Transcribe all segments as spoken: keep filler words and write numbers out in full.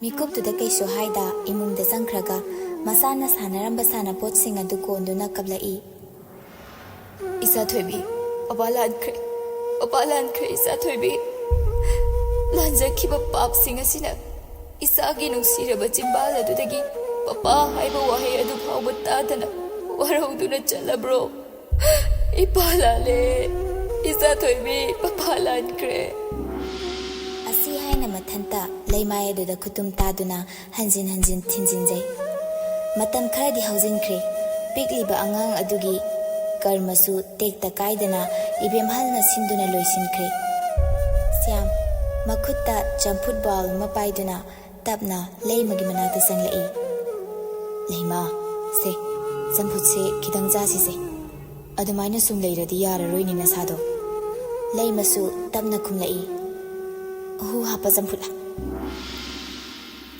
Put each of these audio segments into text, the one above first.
ꯃꯤꯀꯨꯞꯇꯨꯗ ꯀꯩꯁꯨ ꯍꯥꯏꯗ ꯏꯃꯨꯡꯗ ꯆꯪꯈ꯭ꯔꯒ ꯃꯁꯥꯅ ꯁꯥꯟꯅꯔꯝꯕ ꯁꯥꯟꯅꯄꯣꯠꯁꯤꯡ ꯑꯗꯨ ꯀꯣꯟꯗꯨꯅ ꯀꯞꯂꯛꯏ꯫ "ꯏꯆꯥ ꯊꯣꯏꯕꯤ, ꯄꯄꯥ ꯂꯥꯟꯈ꯭ꯔꯦ꯫ ꯄꯄꯥ ꯂꯥꯟꯈ꯭ꯔꯦ, ꯏꯆꯥ ꯊꯣꯏꯕꯤ꯫ ꯂꯥꯟꯖꯈꯤꯕ ꯄꯥꯞꯁꯤꯡ ꯑꯁꯤꯅ ꯏꯆꯥꯒꯤ ꯅꯨꯡꯁꯤꯔꯕ ꯆꯤꯝꯕꯥꯜ ꯑꯗꯨꯗꯒꯤ ꯄꯄꯥ ꯍꯥꯏꯕ ꯋꯥꯍꯩ ꯑꯗꯨ ꯐꯥꯎꯕ ꯇꯥꯗꯅ ꯋꯥꯔꯧꯗꯨꯅ ꯆꯠꯂꯕ꯭ꯔꯣ? ꯏꯄꯥ ꯂꯥꯜꯂꯦ꯫ ꯏꯆꯥ ꯊꯣꯏꯕꯤ, ꯄꯄꯥ ꯂꯥꯟꯈ꯭ꯔꯦ꯫" ꯑꯁꯤ ꯍꯥꯏꯅ ꯃꯊꯟꯇ ꯂꯩꯃꯥꯏ ꯑꯗꯨꯗ ꯈꯨꯇꯨꯝ ꯇꯥꯗꯨꯅ ꯍꯟꯖꯤꯟ ꯍꯟꯖꯤꯟ ꯊꯤꯟꯖꯤꯟꯖꯩ꯫ ꯃꯇꯝ ꯈꯔꯗꯤ ꯍꯧꯖꯤꯟꯈ꯭ꯔꯦ꯫ ꯄꯤꯛꯂꯤꯕ ꯑꯉꯥꯡ ꯑꯗꯨꯒꯤ ꯀꯔꯃꯁꯨ ꯇꯦꯛꯇ ꯀꯥꯏꯗꯅ ꯏꯕꯦꯝꯍꯜꯅ ꯁꯤꯟꯗꯨꯅ ꯂꯣꯏꯁꯤꯟꯈ꯭ꯔꯦ꯫ ꯁ꯭ꯌꯥꯝ, ꯃꯈꯨꯠꯇ ꯆꯝꯐꯨꯠ ꯕꯥꯎꯜ ꯑꯃ ꯄꯥꯏꯗꯨꯅ ꯇꯞꯅ ꯂꯩꯃꯒꯤ ꯃꯅꯥꯛꯇ ꯆꯪꯂꯛꯏ꯫ "ꯂꯩꯃ, ꯁꯦ, ꯆꯝꯐꯨꯠꯁꯦ ꯈꯤꯇꯪ ꯆꯥꯁꯤꯁꯦ꯫ ꯑꯗꯨꯃꯥꯏꯅ ꯁꯨꯝ ꯂꯩꯔꯗꯤ ꯌꯥꯔꯔꯣꯏꯅꯦ ꯅꯁꯥꯗꯣ꯫" ꯂꯩꯃꯁꯨ ꯇꯞꯅ ꯈꯨꯝꯂꯛꯏ꯫ "ꯍꯨ ꯍꯥꯞꯄ ꯆꯝꯐꯨꯠꯂꯥ?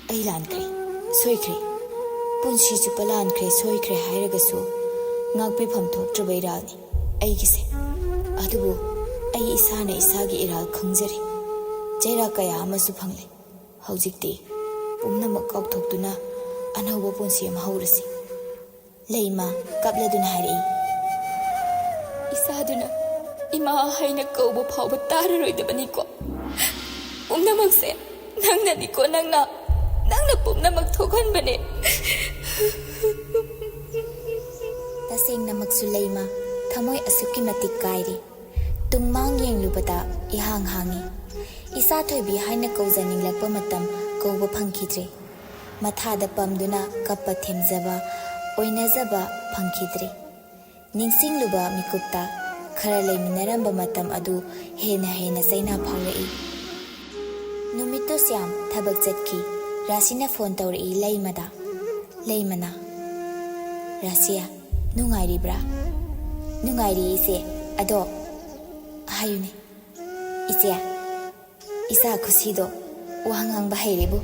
ꯑꯩ ꯂꯥꯟꯈ꯭ꯔꯦ, ꯁꯣꯏꯈ꯭ꯔꯦ꯫ ꯄꯨꯟꯁꯤ ꯆꯨꯞꯄ ꯂꯥꯟꯈ꯭ꯔꯦ, ꯁꯣꯏꯈ꯭ꯔꯦ ꯍꯥꯏꯔꯒꯁꯨ ꯉꯥꯛꯄꯤꯐꯝ ꯊꯣꯛꯇ꯭ꯔꯕ ꯏꯔꯥꯜꯅꯤ ꯑꯩꯒꯤꯁꯦ꯫ ꯑꯗꯨꯕꯨ ꯑꯩ ꯏꯁꯥꯅ ꯏꯁꯥꯒꯤ ꯏꯔꯥꯜ ꯈꯪꯖꯔꯦ꯫ ꯆꯩꯔꯥꯛ ꯀꯌꯥ ꯑꯃꯁꯨ ꯐꯪꯂꯦ꯫ ꯍꯧꯖꯤꯛꯇꯤ ꯄꯨꯝꯅꯃꯛ ꯀꯥꯎꯊꯣꯛꯇꯨꯅ ꯑꯅꯧꯕ ꯄꯨꯟꯁꯤ ꯑꯃ ꯍꯧꯔꯁꯤ꯫" ꯂꯩꯃ ꯀꯞꯂꯗꯨꯅ ꯍꯥꯏꯔꯛꯏ꯫ "ꯏꯆꯥꯗꯨꯅ ꯏꯃꯥ ꯍꯥꯏꯅ ꯀꯧꯕ ꯐꯥꯎꯕ ꯇꯥꯔꯔꯣꯏꯗꯕꯅꯤꯀꯣ꯫ ꯄꯨꯝꯅꯃꯛꯁꯦ ꯅꯪꯅꯅꯤꯀꯣ, ꯅꯪꯅ, ꯅꯪꯅ ꯄꯨꯝꯅꯃꯛ ꯊꯣꯛꯍꯟꯕꯅꯦ꯫" ꯇꯁꯦꯡꯅꯃꯛꯁꯨ ꯂꯩꯃ ꯊꯃꯣꯏ ꯑꯁꯨꯛꯀꯤ ꯃꯇꯤꯛ ꯀꯥꯏꯔꯦ꯫ ꯇꯨꯡꯃꯥꯡ ꯌꯦꯡꯂꯨꯕꯗ ꯏꯍꯥꯡ ꯍꯥꯡꯉꯤ꯫ ꯏꯆꯥ ꯊꯣꯏꯕꯤ ꯍꯥꯏꯅ ꯀꯧꯖꯅꯤꯡꯂꯛꯄ ꯃꯇꯝ ꯀꯧꯕ ꯐꯪꯈꯤꯗ꯭ꯔꯦ꯫ ꯃꯊꯥꯗ ꯄꯝꯗꯨꯅ ꯀꯞꯄ ꯊꯦꯝꯖꯕ, ꯑꯣꯏꯅꯖꯕ ꯐꯪꯈꯤꯗ꯭ꯔꯦ꯫ ꯅꯤꯡꯁꯤꯡꯂꯨꯕ ꯃꯤꯀꯨꯞꯇ ꯈꯔ ꯂꯩꯃꯤꯟꯅꯔꯝꯕ ꯃꯇꯝ ꯑꯗꯨ ꯍꯦꯟꯅ ꯍꯦꯟꯅ ꯆꯩꯅꯥ ꯐꯥꯎꯔꯛꯏ꯫ ꯅꯨꯃꯤꯠꯇꯨ ꯁ꯭ꯌꯥꯝ ꯊꯕꯛ ꯆꯠꯈꯤ꯫ ꯔꯥꯁꯤꯅ ꯐꯣꯟ ꯇꯧꯔꯛꯏ ꯂꯩꯃꯗ꯫ ꯂꯩꯃꯅ, "ꯔꯥꯁꯤ, ꯅꯨꯡꯉꯥꯏꯔꯤꯕ꯭ꯔꯥ?" "ꯅꯨꯡꯉꯥꯏꯔꯤ ꯏꯆꯦ꯫ ꯑꯗꯣ ꯍꯥꯏꯌꯨꯅꯦ ꯏꯆꯦ, ꯏꯆꯥ ꯈꯨꯁꯤꯗꯣ ꯋꯥ ꯉꯥꯡꯕ ꯍꯩꯔꯦꯕꯨ꯫"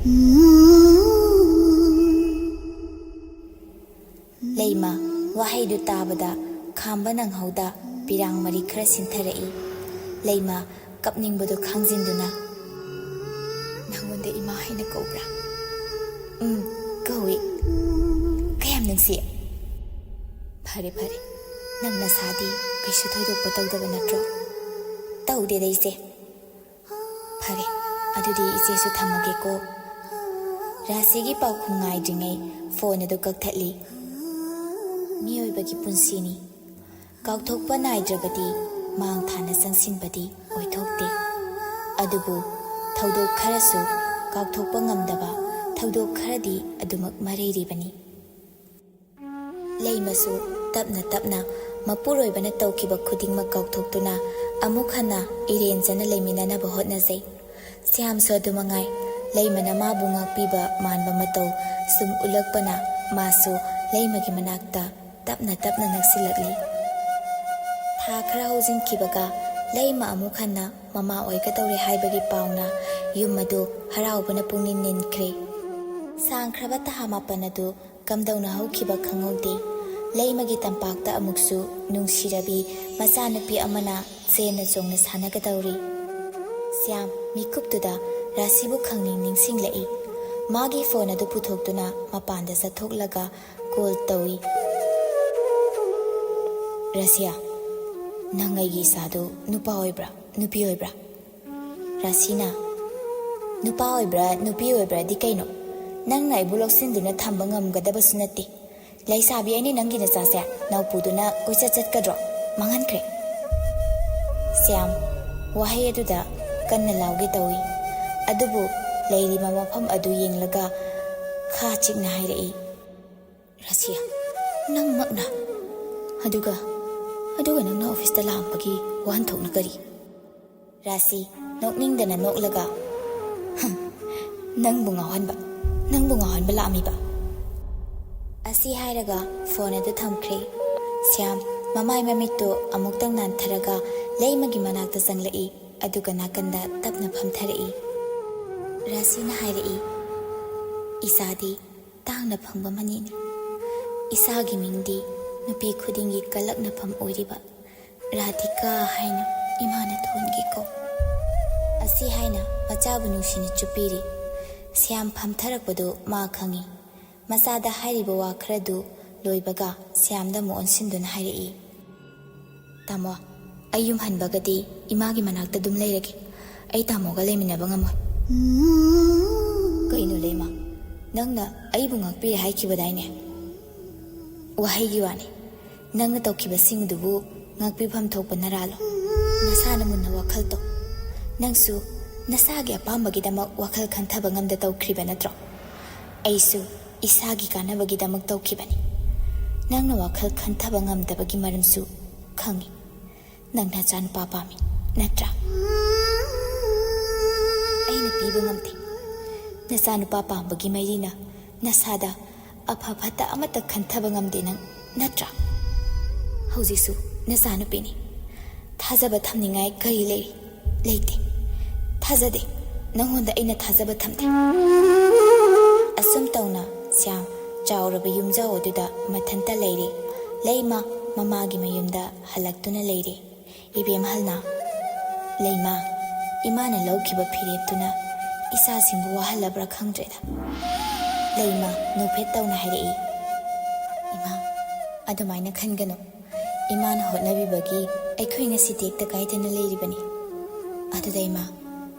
ꯂꯩꯃ ꯋꯥꯍꯩꯗꯨ ꯇꯥꯕꯗ ꯈꯥꯝꯕ ꯅꯪꯍꯧꯗ ꯄꯤꯔꯥꯡ ꯃꯔꯤ ꯈꯔ ꯁꯤꯟꯊꯔꯛꯏ꯫ ꯂꯩꯃ ꯀꯞꯅꯤꯡꯕꯗꯨ ꯈꯥꯡꯖꯤꯟꯗꯨꯅ, "ꯅꯪꯉꯣꯟꯗ ꯏꯃꯥ ꯍꯥꯏꯅ ꯀꯧꯕ꯭ꯔꯥ? ꯎꯝ, ꯀꯧꯏ꯫ ꯀꯌꯥꯝ ꯅꯨꯡꯁꯤ꯫ ꯐꯔꯦ, ꯐꯔꯦ꯫ ꯅꯪ ꯅꯁꯥꯗꯤ ꯀꯩꯁꯨ ꯊꯣꯏꯗꯣꯛꯄ ꯇꯧꯗꯕ ꯅꯠꯇ꯭ꯔꯣ? ꯇꯧꯗꯦꯗ, ꯏꯆꯦ꯫ ꯐꯔꯦ, ꯑꯗꯨꯗꯤ ꯏꯆꯦꯁꯨ ꯊꯝꯃꯒꯦꯀꯣ꯫ ꯔꯥꯁꯤꯒꯤ ꯄꯥꯎꯈꯨꯝ ꯉꯥꯏꯗ꯭ꯔꯤꯉꯩ ꯐꯣꯟ ꯑꯗꯨ ꯀꯛꯊꯠꯂꯤ꯫ ꯃꯤꯑꯣꯏꯕꯒꯤ ꯄꯨꯟꯁꯤꯅꯤ꯫ ꯀꯥꯎꯊꯣꯛꯄ ꯅꯥꯏꯗ꯭ꯔꯕꯗꯤ ꯃꯥꯡ ꯊꯥꯅ ꯆꯪꯁꯤꯟꯕꯗꯤ ꯑꯣꯏꯊꯣꯛꯇꯦ꯫ ꯑꯗꯨꯕꯨ ꯊꯧꯗꯣꯛ ꯈꯔꯁꯨ ꯀꯥꯎꯊꯣꯛꯄ ꯉꯝꯗꯕ ꯊꯧꯗꯣꯛ ꯈꯔꯗꯤ ꯑꯗꯨꯃꯛ ꯃꯔꯩꯔꯤꯕꯅꯤ꯫ ꯂꯩꯃꯁꯨ ꯇꯞꯅ ꯇꯞꯅ ꯃꯄꯨꯔꯣꯏꯕꯅ ꯇꯧꯈꯤꯕ ꯈꯨꯗꯤꯡꯃꯛ ꯀꯥꯎꯊꯣꯛꯇꯨꯅ ꯑꯃꯨꯛ ꯍꯟꯅ ꯏꯔꯦꯟꯖꯅ ꯂꯩꯃꯤꯟꯅꯅꯕ ꯍꯣꯠꯅꯖꯩ꯫ ꯁ꯭ꯌꯥꯝꯁꯨ ꯑꯗꯨ ꯃꯉꯥꯏ꯫ ꯂꯩꯃꯅ ꯃꯥꯕꯨ ꯉꯥꯛꯄꯤꯕ ꯃꯥꯟꯕ ꯃꯇꯧ ꯁꯨꯝ ꯎꯠꯂꯛꯄꯅ ꯃꯥꯁꯨ ꯂꯩꯃꯒꯤ ꯃꯅꯥꯛꯇ ꯇꯞꯅ ꯇꯞꯅ ꯅꯛꯁꯤꯜꯂꯛꯂꯤ꯫ ꯊꯥ ꯈꯔ ꯍꯧꯖꯤꯟꯈꯤꯕꯒ ꯂꯩꯃ ꯑꯃꯨꯛ ꯍꯟꯅ ꯃꯃꯥ ꯑꯣꯏꯒꯗꯧꯔꯦ ꯍꯥꯏꯕꯒꯤ ꯄꯥꯎꯅ ꯌꯨꯝ ꯑꯗꯨ ꯍꯔꯥꯎꯕꯅ ꯄꯨꯡꯅꯤꯟ ꯅꯤꯟꯈ꯭ꯔꯦ꯫ ꯁꯥꯡꯈ꯭ꯔꯕ ꯊꯥ ꯃꯥꯄꯟ ꯑꯗꯨ ꯀꯝꯗꯧꯅ ꯍꯧꯈꯤꯕ ꯈꯪꯍꯧꯗꯦ꯫ ꯂꯩꯃꯒꯤ ꯇꯝꯄꯥꯛꯇ ꯑꯃꯨꯛꯁꯨ ꯅꯨꯡꯁꯤꯔꯕꯤ ꯃꯆꯥꯅꯨꯄꯤ ꯑꯃꯅ ꯆꯦꯟꯅ ꯆꯣꯡꯅ ꯁꯥꯟꯅꯒꯗꯧꯔꯤ꯫ ꯁ꯭ꯌꯥꯝ ꯃꯤꯀꯨꯞꯇꯨꯗ ꯔꯥꯁꯤꯕꯨ ꯈꯪꯅꯤꯡ ꯅꯤꯡꯁꯤꯡꯂꯛꯏ꯫ ꯃꯥꯒꯤ ꯐꯣꯟ ꯑꯗꯨ ꯄꯨꯊꯣꯛꯇꯨꯅ ꯃꯄꯥꯟꯗ ꯆꯠꯊꯣꯛꯂꯒ ꯀꯣꯜ ꯇꯧꯏ꯫ "ꯔꯥꯁꯤꯌꯥ, ꯅꯪ ꯑꯩꯒꯤ ꯏꯆꯥꯗꯨ ꯅꯨꯄꯥ ꯑꯣꯏꯕ꯭ꯔꯥ, ꯅꯨꯄꯤ ꯑꯣꯏꯕ꯭ꯔꯥ?" ꯔꯥꯁꯤꯅ, "ꯅꯨꯄꯥ ꯑꯣꯏꯕ꯭ꯔꯥ, ꯅꯨꯄꯤ ꯑꯣꯏꯕ꯭ꯔꯥꯗꯤ ꯀꯩꯅꯣ? ꯅꯪꯅ ꯑꯩꯕꯨ ꯂꯧꯁꯤꯟꯗꯨꯅ ꯊꯝꯕ ꯉꯝꯒꯗꯕꯁꯨ ꯅꯠꯇꯦ꯫ ꯂꯩꯁꯥꯕꯤ ꯑꯩꯅ ꯅꯪꯒꯤ ꯅꯆꯥꯁꯦ ꯅꯥꯎꯄꯨꯗꯨꯅ ꯀꯣꯏꯆꯠ ꯆꯠꯀꯗ꯭ꯔꯣ? ꯃꯥꯡꯍꯟꯈ꯭ꯔꯦ꯫" ꯁ꯭ꯌꯥꯝ ꯋꯥꯍꯩ ꯑꯗꯨꯗ ꯀꯟꯅ ꯂꯥꯎꯒꯦ ꯇꯧꯏ꯫ ꯑꯗꯨꯕꯨ ꯂꯩꯔꯤꯕ ꯃꯐꯝ ꯑꯗꯨ ꯌꯦꯡꯂꯒ ꯈꯥ ꯆꯤꯛꯅ ꯍꯥꯏꯔꯛꯏ, "ꯔꯥꯁꯤꯌꯥ, ꯅꯪꯃꯛꯅ? ꯑꯗꯨꯒ, ꯑꯗꯨꯒ ꯅꯪꯅ ꯑꯣꯐꯤꯁꯇ ꯂꯥꯛꯄꯒꯤ ꯋꯥꯍꯟꯊꯣꯛꯅ ꯀꯔꯤ?" ꯔꯥꯁꯤ ꯅꯣꯛꯅꯤꯡꯗꯅ ꯅꯣꯛꯂꯒ, "ꯍꯝ, ꯅꯪꯕꯨ ꯉꯥꯎꯍꯟꯕ, ꯅꯪꯕꯨ ꯉꯥꯎꯍꯟꯕ ꯂꯥꯛꯑꯝꯃꯤꯕ?" ꯑꯁꯤ ꯍꯥꯏꯔꯒ ꯐꯣꯟ ꯑꯗꯨ ꯊꯝꯈ꯭ꯔꯦ꯫ ꯁ꯭ꯌꯥꯝ ꯃꯃꯥꯏ ꯃꯃꯤꯠꯇꯨ ꯑꯃꯨꯛꯇꯪ ꯅꯥꯟꯊꯔꯒ ꯂꯩꯃꯒꯤ ꯃꯅꯥꯛꯇ ꯆꯪꯂꯛꯏ, ꯑꯗꯨꯒ ꯅꯥꯀꯟꯗ ꯇꯞꯅ ꯐꯝꯊꯔꯛꯏ꯫ ꯔꯥꯁꯤꯅ ꯍꯥꯏꯔꯛꯏ, "ꯏꯆꯥꯗꯤ ꯇꯥꯡꯅ ꯐꯪꯕ ꯃꯅꯤꯅꯤ꯫ ꯏꯆꯥꯒꯤ ꯃꯤꯡꯗꯤ ꯅꯨꯄꯤ ꯈꯨꯗꯤꯡꯒꯤ ꯀꯂꯛꯅꯐꯝ ꯑꯣꯏꯔꯤꯕ ꯔꯥꯙꯤꯀꯥ ꯍꯥꯏꯅ ꯏꯃꯥꯅ ꯊꯣꯟꯒꯦꯀꯣ꯫" ꯑꯁꯤ ꯍꯥꯏꯅ ꯃꯆꯥꯕꯨ ꯅꯨꯡꯁꯤꯅ ꯆꯨꯞꯄꯤꯔꯤ꯫ ꯁ꯭ꯌꯥꯝ ꯐꯝꯊꯔꯛꯄꯗꯨ ꯃꯥ ꯈꯪꯏ꯫ ꯃꯆꯥꯗ ꯍꯥꯏꯔꯤꯕ ꯋꯥ ꯈꯔꯗꯨ ꯂꯣꯏꯕꯒ ꯁ꯭ꯌꯥꯝꯗ ꯑꯃꯨꯛ ꯑꯣꯟꯁꯤꯟꯗꯨꯅ ꯍꯥꯏꯔꯛꯏ, "ꯇꯥꯃꯣ, ꯑꯩ ꯌꯨꯝ ꯍꯟꯕꯒꯗꯤ ꯏꯃꯥꯒꯤ ꯃꯅꯥꯛꯇ ꯑꯗꯨꯝ ꯂꯩꯔꯒꯦ꯫ ꯑꯩ ꯇꯥꯃꯣꯒ ꯂꯩꯃꯤꯟꯅꯕ ꯉꯝꯃꯣꯏ꯫" "ꯀꯩꯅꯣ ꯂꯩꯃ, ꯅꯪꯅ ꯑꯩꯕꯨ ꯉꯥꯛꯄꯤꯔꯦ ꯍꯥꯏꯈꯤꯕꯗꯥꯏꯅꯦ?" "ꯋꯥꯍꯩꯒꯤ ꯋꯥꯅꯤ꯫ ꯅꯪꯅ ꯇꯧꯈꯤꯕꯁꯤꯡꯗꯨꯕꯨ ꯉꯥꯛꯄꯤꯐꯝ ꯊꯣꯛꯄ ꯅꯔꯥꯜꯂꯣ꯫ ꯅꯁꯥꯅ ꯃꯨꯟꯅ ꯋꯥꯈꯜ ꯇꯧ꯫ ꯅꯪꯁꯨ ꯅꯁꯥꯒꯤ ꯑꯄꯥꯝꯕꯒꯤꯗꯃꯛ ꯋꯥꯈꯜ ꯈꯟꯊꯕ ꯉꯝꯗ ꯇꯧꯈ꯭ꯔꯤꯕ ꯅꯠꯇ꯭ꯔꯣ? ꯑꯩꯁꯨ ꯏꯁꯥꯒꯤ ꯀꯥꯟꯅꯕꯒꯤꯗꯃꯛ ꯇꯧꯈꯤꯕꯅꯤ꯫ ꯅꯪꯅ ꯋꯥꯈꯜ ꯈꯟꯊꯕ ꯉꯝꯗꯕꯒꯤ ꯃꯔꯝꯁꯨ ꯈꯪꯏ꯫ ꯅꯪ ꯅꯆꯥꯅꯨꯄꯥ ꯄꯥꯝꯃꯤ ꯅꯠꯇ꯭ꯔꯥ? ꯑꯩꯅ ꯄꯤꯕ ꯉꯝꯗꯦ꯫ ꯅꯆꯥꯅꯨꯄꯥ ꯄꯥꯝꯕꯒꯤ ꯃꯩꯔꯤꯅ ꯅꯁꯥꯗ ꯑꯐ ꯐꯠꯇ ꯑꯃꯠꯇ ꯈꯟꯊꯕ ꯉꯝꯗꯦ ꯅꯪ, ꯅꯠꯇ꯭ꯔꯥ? ꯍꯧꯖꯤꯛꯁꯨ ꯅꯆꯥꯅꯨꯄꯤꯅꯤ꯫ ꯊꯥꯖꯕ ꯊꯝꯅꯤꯡꯉꯥꯏ ꯀꯔꯤ ꯂꯩꯔꯤ? ꯂꯩꯇꯦ꯫ ꯊꯥꯖꯗꯦ꯫ ꯅꯪꯉꯣꯟꯗ ꯑꯩꯅ ꯊꯥꯖꯕ ꯊꯝꯗꯦ꯫" ꯑꯁꯨꯝ ꯇꯧꯅ ꯁ꯭ꯌꯥꯝ ꯆꯥꯎꯔꯕ ꯌꯨꯝꯖꯥꯎ ꯑꯗꯨꯗ ꯃꯊꯟꯇ ꯂꯩꯔꯦ꯫ ꯂꯩꯃ ꯃꯃꯥꯒꯤ ꯃꯌꯨꯝꯗ ꯍꯜꯂꯛꯇꯨꯅ ꯂꯩꯔꯦ꯫ ꯏꯕꯦꯝꯍꯜꯅ, "ꯂꯩꯃ, ꯏꯃꯥꯅ ꯂꯧꯈꯤꯕ ꯐꯤꯔꯦꯞꯇꯨꯅ ꯏꯆꯥꯁꯤꯡꯕꯨ ꯋꯥꯍꯜꯂꯕ꯭ꯔꯥ ꯈꯪꯗ꯭ꯔꯦꯗ꯫" ꯂꯩꯃ ꯅꯣꯛꯐꯦꯠ ꯇꯧꯅ ꯍꯥꯏꯔꯛꯏ, "ꯏꯃꯥ, ꯑꯗꯨꯃꯥꯏꯅ ꯈꯟꯒꯅꯨ꯫ ꯏꯃꯥꯅ ꯍꯣꯠꯅꯕꯤꯕꯒꯤ ꯑꯩꯈꯣꯏ ꯉꯁꯤ ꯇꯦꯛꯇ ꯀꯥꯏꯗꯅ ꯂꯩꯔꯤꯕꯅꯤ꯫" "ꯑꯗꯨꯗ ꯏꯃꯥ꯫"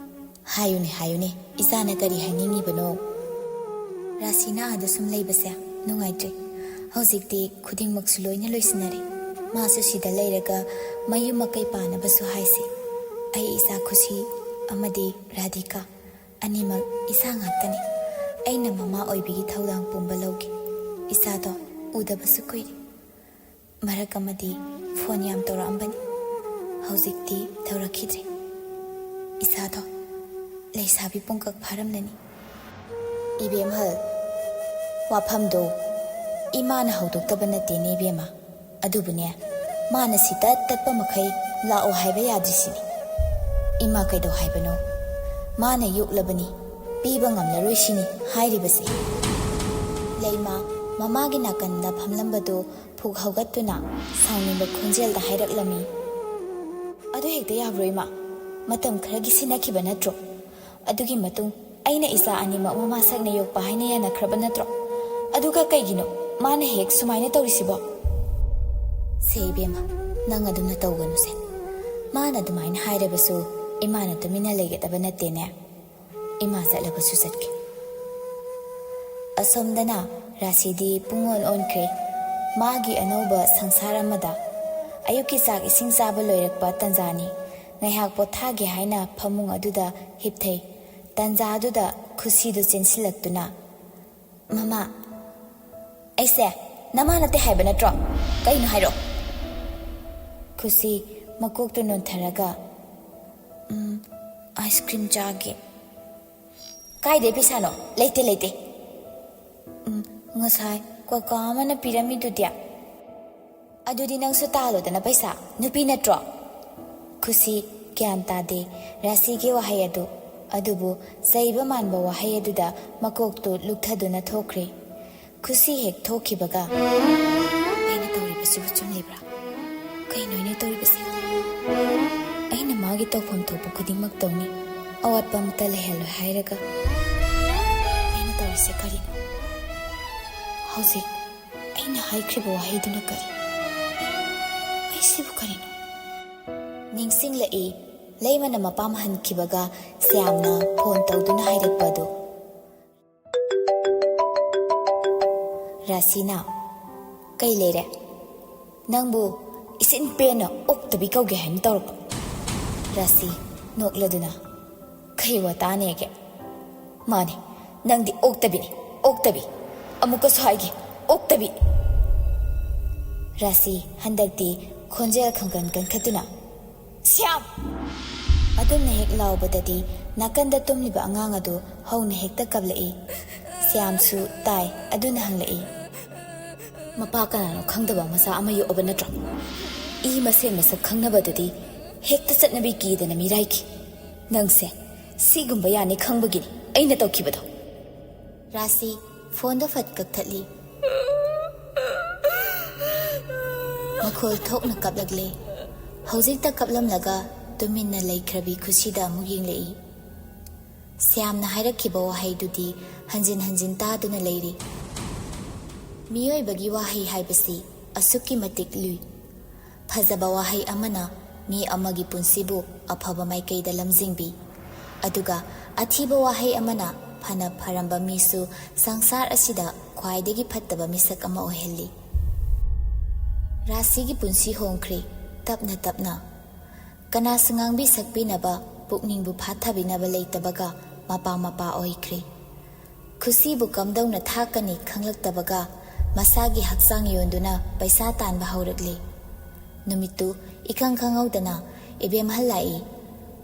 "ꯍꯥꯏꯌꯨꯅꯦ, ꯍꯥꯏꯌꯨꯅꯦ, ꯏꯆꯥꯅ ꯀꯔꯤ ꯍꯥꯏꯅꯤꯡꯉꯤꯕꯅꯣ?" "ꯔꯥꯁꯤꯅ ꯑꯥꯗ ꯁꯨꯝ ꯂꯩꯕꯁꯦ ꯅꯨꯡꯉꯥꯏꯇ꯭ꯔꯦ꯫ ꯍꯧꯖꯤꯛꯇꯤ ꯈꯨꯗꯤꯡꯃꯛꯁꯨ ꯂꯣꯏꯅ ꯂꯣꯏꯁꯤꯟꯅꯔꯦ꯫ ꯃꯥꯁꯨ ꯁꯤꯗ ꯂꯩꯔꯒ ꯃꯌꯨꯝ ꯃꯀꯩ ꯄꯥꯟꯅꯕꯁꯨ ꯍꯥꯏꯁꯦ꯫ ꯑꯩ ꯏꯆꯥ ꯈꯨꯁꯤ ꯑꯃꯗꯤ ꯔꯥꯙꯤꯀꯥ ꯑꯅꯤꯃꯛ ꯏꯆꯥ ꯉꯥꯛꯇꯅꯤ꯫ ꯑꯩꯅ ꯃꯃꯥ ꯑꯣꯏꯕꯒꯤ ꯊꯧꯗꯥꯡ ꯄꯨꯝꯕ ꯂꯧꯒꯦ꯫ ꯏꯆꯥꯗꯣ ꯎꯗꯕꯁꯨ ꯀꯨꯏꯔꯦ꯫ ꯃꯔꯛ ꯑꯃꯗꯤ ꯐꯣꯟ ꯌꯥꯝ ꯇꯧꯔꯛꯑꯝꯕꯅꯤ꯫ ꯍꯧꯖꯤꯛꯇꯤ ꯇꯧꯔꯛꯈꯤꯗ꯭ꯔꯦ꯫ ꯏꯆꯥꯗꯣ ꯂꯩꯁꯥꯕꯤ ꯄꯨꯡꯀꯛ ꯐꯥꯔꯝꯂꯅꯤ꯫" "ꯏꯕꯦꯝꯍꯜ, ꯋꯥꯐꯝꯗꯣ ꯏꯃꯥꯅ ꯍꯧꯗꯣꯛꯇꯕ ꯅꯠꯇꯦꯅꯦ ꯏꯕꯦꯝꯃ꯫ ꯑꯗꯨꯕꯨꯅꯦ, ꯃꯥꯅ ꯁꯤꯇꯠ ꯇꯠꯄ ꯃꯈꯩ ꯂꯥꯛꯑꯣ ꯍꯥꯏꯕ ꯌꯥꯗ꯭ꯔꯤꯁꯤꯅꯤ꯫ ꯏꯃꯥ ꯀꯩꯗꯧ ꯍꯥꯏꯕꯅꯣ? ꯃꯥꯅ ꯌꯣꯛꯂꯕꯅꯤ, ꯄꯤꯕ ꯉꯝꯂꯔꯣꯏ ꯁꯤꯅꯤ ꯍꯥꯏꯔꯤꯕꯁꯦ꯫" ꯂꯩꯃ ꯃꯃꯥꯒꯤ ꯅꯥꯀꯟꯗ ꯐꯝꯂꯝꯕꯗꯨ ꯐꯨꯛ ꯍꯧꯒꯠꯇꯨꯅ ꯁꯥꯎꯅꯤꯡꯕ ꯈꯣꯟꯖꯦꯜꯗ ꯍꯥꯏꯔꯛꯂꯝꯃꯤ, "ꯑꯗꯨ ꯍꯦꯛꯇ ꯌꯥꯕ꯭ꯔꯣ ꯏꯃꯥ? ꯃꯇꯝ ꯈꯔꯒꯤ ꯁꯤꯟꯅꯈꯤꯕ ꯅꯠꯇ꯭ꯔꯣ? ꯑꯗꯨꯒꯤ ꯃꯇꯨꯡ ꯑꯩꯅ ꯏꯆꯥ ꯑꯅꯤꯃꯛ ꯃꯃꯥ ꯁꯛꯅ ꯌꯣꯛꯄ ꯍꯥꯏꯅ ꯌꯥꯅꯈ꯭ꯔꯕ ꯅꯠꯇ꯭ꯔꯣ? ꯑꯗꯨꯒ ꯀꯩꯒꯤꯅꯣ ꯃꯥꯅ ꯍꯦꯛ ꯁꯨꯃꯥꯏꯅ ꯇꯧꯔꯤꯁꯤꯕꯣ? ꯁꯦ ꯏꯕꯦꯝꯃ, ꯅꯪ ꯑꯗꯨꯝꯅ ꯇꯧꯒꯅꯨꯁꯦ꯫ ꯃꯥꯅ ꯑꯗꯨꯃꯥꯏꯅ ꯍꯥꯏꯔꯕꯁꯨ ꯏꯃꯥꯅ ꯇꯨꯃꯤꯟꯅ ꯂꯩꯒꯗꯕ ꯅꯠꯇꯦꯅꯦ꯫ ꯏꯃꯥ ꯆꯠꯂꯕꯁꯨ ꯆꯠꯀꯦ꯫ ꯑꯁꯣꯝꯗꯅ ꯔꯥꯁꯤꯗꯤ ꯄꯨꯡꯑꯣꯟ ꯑꯣꯟꯈ꯭ꯔꯦ꯫ ꯃꯥꯒꯤ ꯑꯅꯧꯕ ꯁꯪꯁꯥꯔ ꯑꯃꯗ꯫ ꯑꯌꯨꯛꯀꯤ ꯆꯥꯛ ꯏꯁꯤꯡ ꯆꯥꯕ ꯂꯣꯏꯔꯛꯄ ꯇꯟꯖꯥꯅꯤ꯫ ꯉꯥꯏꯍꯥꯛ ꯄꯣꯊꯥꯒꯦ ꯍꯥꯏꯅ ꯐꯃꯨꯡ ꯑꯗꯨꯗ ꯍꯤꯞꯊꯩ꯫ ꯇꯟꯖꯥꯗꯨꯗ ꯈꯨꯁꯤꯗꯨ ꯆꯦꯟꯁꯤꯜꯂꯛꯇꯨꯅ, "ꯃꯃꯥ, ꯑꯩꯁꯦ ꯅꯃꯥ ꯅꯠꯇꯦ ꯍꯥꯏꯕ ꯅꯠꯇ꯭ꯔꯣ? ꯀꯩꯅꯣ ꯍꯥꯏꯔꯛꯑꯣ?" ꯈꯨꯁꯤ ꯃꯀꯣꯛꯇꯨ ꯅꯣꯟꯊꯔꯒ, "ꯎꯝ, ꯑꯥꯏꯁ ꯀ꯭ꯔꯤꯝ ꯆꯥꯒꯦ꯫" "ꯀꯥꯏꯗꯩ ꯄꯩꯁꯥꯅꯣ? ꯂꯩꯇꯦ, ꯂꯩꯇꯦ꯫" "ꯎꯝ, ꯉꯁꯥꯏ ꯀꯀꯥ ꯑꯃꯅ ꯄꯤꯔꯝꯃꯤꯗꯨꯗꯤ?" "ꯑꯗꯨꯗꯤ ꯅꯪꯁꯨ ꯇꯥꯜꯂꯣꯗꯅ ꯄꯩꯁꯥ, ꯅꯨꯄꯤ ꯅꯠꯇ꯭ꯔꯣ?" ꯈꯨꯁꯤ ꯒ꯭ꯌꯥꯟ ꯇꯥꯗꯦ ꯔꯥꯁꯤꯒꯤ ꯋꯥꯍꯩ ꯑꯗꯨ, ꯑꯗꯨꯕꯨ ꯆꯩꯕ ꯃꯥꯟꯕ ꯋꯥꯍꯩ ꯑꯗꯨꯗ ꯃꯀꯣꯛꯇꯨ ꯂꯨꯞꯊꯗꯨꯅ ꯊꯣꯛꯈ꯭ꯔꯦ꯫ ꯈꯨꯁꯤ ꯍꯦꯛ ꯊꯣꯛꯈꯤꯕꯒ, "ꯑꯩꯅ ꯇꯧꯔꯤꯕꯁꯤꯕꯨ ꯆꯨꯝꯂꯤꯕ꯭ꯔꯥ? ꯀꯩꯅꯣ ꯑꯩꯅ ꯇꯧꯔꯤꯕꯁꯦ? ꯑꯩꯅ ꯃꯥꯒꯤ ꯇꯧꯐꯝ ꯊꯣꯛꯄ ꯈꯨꯗꯤꯡꯃꯛ ꯇꯧꯅꯤ, ꯑꯋꯥꯠꯄ ꯑꯃꯠꯇ ꯂꯩꯍꯜꯂꯣꯏ ꯍꯥꯏꯔꯒ ꯑꯩꯅ ꯇꯧꯔꯤꯁꯦ ꯀꯔꯤꯅꯣ? ꯍꯧꯖꯤꯛ ꯑꯩꯅ ꯍꯥꯏꯈ꯭ꯔꯤꯕ ꯋꯥꯍꯩꯗꯨꯅ ꯀꯔꯤ? ꯑꯩꯁꯤꯕꯨ ꯀꯔꯤꯅꯣ?" ꯅꯤꯡꯁꯤꯡꯂꯛꯏ, ꯂꯩꯃꯅ ꯃꯄꯥꯝ ꯍꯟꯈꯤꯕꯒ ꯁ꯭ꯌꯥꯝꯅ ꯐꯣꯟ ꯇꯧꯗꯨꯅ ꯍꯥꯏꯔꯛꯄ ꯑꯗꯨ꯫ ꯔꯥꯁꯤꯅ, "ꯀꯩ ꯂꯩꯔꯦ? ꯅꯪꯕꯨ ꯏꯆꯤꯟ ꯄꯦꯟꯅ ꯑꯣꯛꯇꯕꯤ ꯀꯧꯒꯦ ꯍꯥꯏꯅ ꯇꯧꯔꯛꯄ?" ꯔꯥꯁꯤ, ꯅꯣꯛꯂꯗꯨꯅ, "ꯀꯩ ꯋꯥꯇꯥꯅꯦꯒꯦ? ꯃꯥꯅꯦ, ꯅꯪꯗꯤ ꯑꯣꯛꯇꯕꯤꯅꯤ, ꯑꯣꯛꯇꯕꯤ꯫ ꯑꯃꯨꯛꯀꯁꯨ ꯍꯥꯏꯒꯦ, ꯑꯣꯛꯇꯕꯤ!" ꯔꯥꯁꯤ ꯍꯟꯗꯛꯇꯤ ꯈꯣꯟꯖꯦꯜ ꯈꯪꯀꯟ ꯀꯟꯈꯠꯇꯨꯅ, "ꯁ꯭ꯌꯥꯝ!" ꯑꯗꯨꯝꯅ ꯍꯦꯛ ꯂꯥꯎꯕꯗꯗꯤ ꯅꯥꯀꯟꯗ ꯇꯨꯝꯂꯤꯕ ꯑꯉꯥꯡ ꯑꯗꯨ ꯍꯧꯅ ꯍꯦꯛꯇ ꯀꯞꯂꯛꯏ꯫ ꯁ꯭ꯌꯥꯝꯁꯨ ꯇꯥꯏ, ꯑꯗꯨꯅ ꯍꯪꯂꯛꯏ, "ꯃꯄꯥ ꯀꯅꯥꯅꯣ ꯈꯪꯗꯕ ꯃꯆꯥ ꯑꯃ ꯌꯣꯛꯑꯕ ꯅꯠꯇ꯭ꯔꯣ? ꯏ ꯃꯁꯦꯟ ꯃꯁꯛ ꯈꯪꯅꯕꯗꯨꯗꯤ ꯍꯦꯛꯇ ꯆꯠꯅꯕꯤ ꯀꯤꯗꯅ ꯃꯤꯔꯥꯏꯈꯤ꯫ ꯅꯪꯁꯦ ꯁꯤꯒꯨꯝꯕ ꯌꯥꯅꯤ ꯈꯪꯕꯒꯤꯅꯤ ꯑꯩꯅ ꯇꯧꯈꯤꯕꯗꯣ꯫" ꯔꯥꯁꯤ ꯐꯣꯟꯗꯣ ꯐꯠ ꯀꯛꯊꯠꯂꯤ꯫ ꯃꯈꯣꯜ ꯊꯣꯛꯅ ꯀꯞꯂꯛꯂꯦ꯫ ꯍꯧꯖꯤꯛꯇ ꯀꯞꯂꯝꯂꯒ ꯇꯨꯃꯤꯟꯅ ꯂꯩꯈ꯭ꯔꯕꯤ ꯈꯨꯁꯤꯗ ꯑꯃꯨꯛ ꯌꯦꯡꯂꯛꯏ꯫ ꯁ꯭ꯌꯥꯝꯅ ꯍꯥꯏꯔꯛꯈꯤꯕ ꯋꯥꯍꯩꯗꯨꯗꯤ ꯍꯟꯖꯤꯟ ꯍꯟꯖꯤꯟ ꯇꯥꯗꯨꯅ ꯂꯩꯔꯤ꯫ ꯃꯤꯑꯣꯏꯕꯒꯤ ꯋꯥꯍꯩ ꯍꯥꯏꯕꯁꯤ ꯑꯁꯨꯛꯀꯤ ꯃꯇꯤꯛ ꯂꯨꯏ꯫ ꯐꯖꯕ ꯋꯥꯍꯩ ꯑꯃꯅ ꯃꯤ ꯑꯃꯒꯤ ꯄꯨꯟꯁꯤꯕꯨ ꯑꯐꯕ ꯃꯥꯏꯀꯩꯗ ꯂꯝꯖꯤꯡꯕꯤ, ꯑꯗꯨꯒ ꯑꯊꯤꯕ ꯋꯥꯍꯩ ꯑꯃꯅ ꯐꯅ ꯐꯔꯝꯕ ꯃꯤꯁꯨ ꯁꯪꯁꯥꯔ ꯑꯁꯤꯗ ꯈ꯭ꯋꯥꯏꯗꯒꯤ ꯐꯠꯇꯕ ꯃꯤꯁꯛ ꯑꯃ ꯑꯣꯏꯍꯜꯂꯤ꯫ ꯔꯥꯁꯤꯒꯤ ꯄꯨꯟꯁꯤ ꯍꯣꯡꯈ꯭ꯔꯦ, ꯇꯞꯅ ꯇꯞꯅ꯫ ꯀꯅꯥꯁꯨ ꯉꯥꯡꯕꯤ ꯁꯛꯄꯤꯅꯕ, ꯄꯨꯛꯅꯤꯡꯕꯨ ꯐꯥꯊꯕꯤꯅꯕ ꯂꯩꯇꯕꯒ ꯃꯄꯥ ꯃꯄꯥ ꯑꯣꯏꯈ꯭ꯔꯦ꯫ ꯈꯨꯁꯤꯕꯨ ꯀꯝꯗꯧꯅ ꯊꯥꯛꯀꯅꯤ ꯈꯪꯂꯛꯇꯕꯒ ꯃꯁꯥꯒꯤ ꯍꯛꯆꯥꯡ ꯌꯣꯟꯗꯨꯅ ꯄꯩꯁꯥ ꯇꯥꯟꯕ ꯍꯧꯔꯛꯂꯤ꯫ ꯅꯨꯃꯤꯠꯇꯨ ꯏꯈꯪ ꯈꯪꯍꯧꯗꯅ ꯏꯕꯦꯝꯍꯜ ꯂꯥꯛꯏ꯫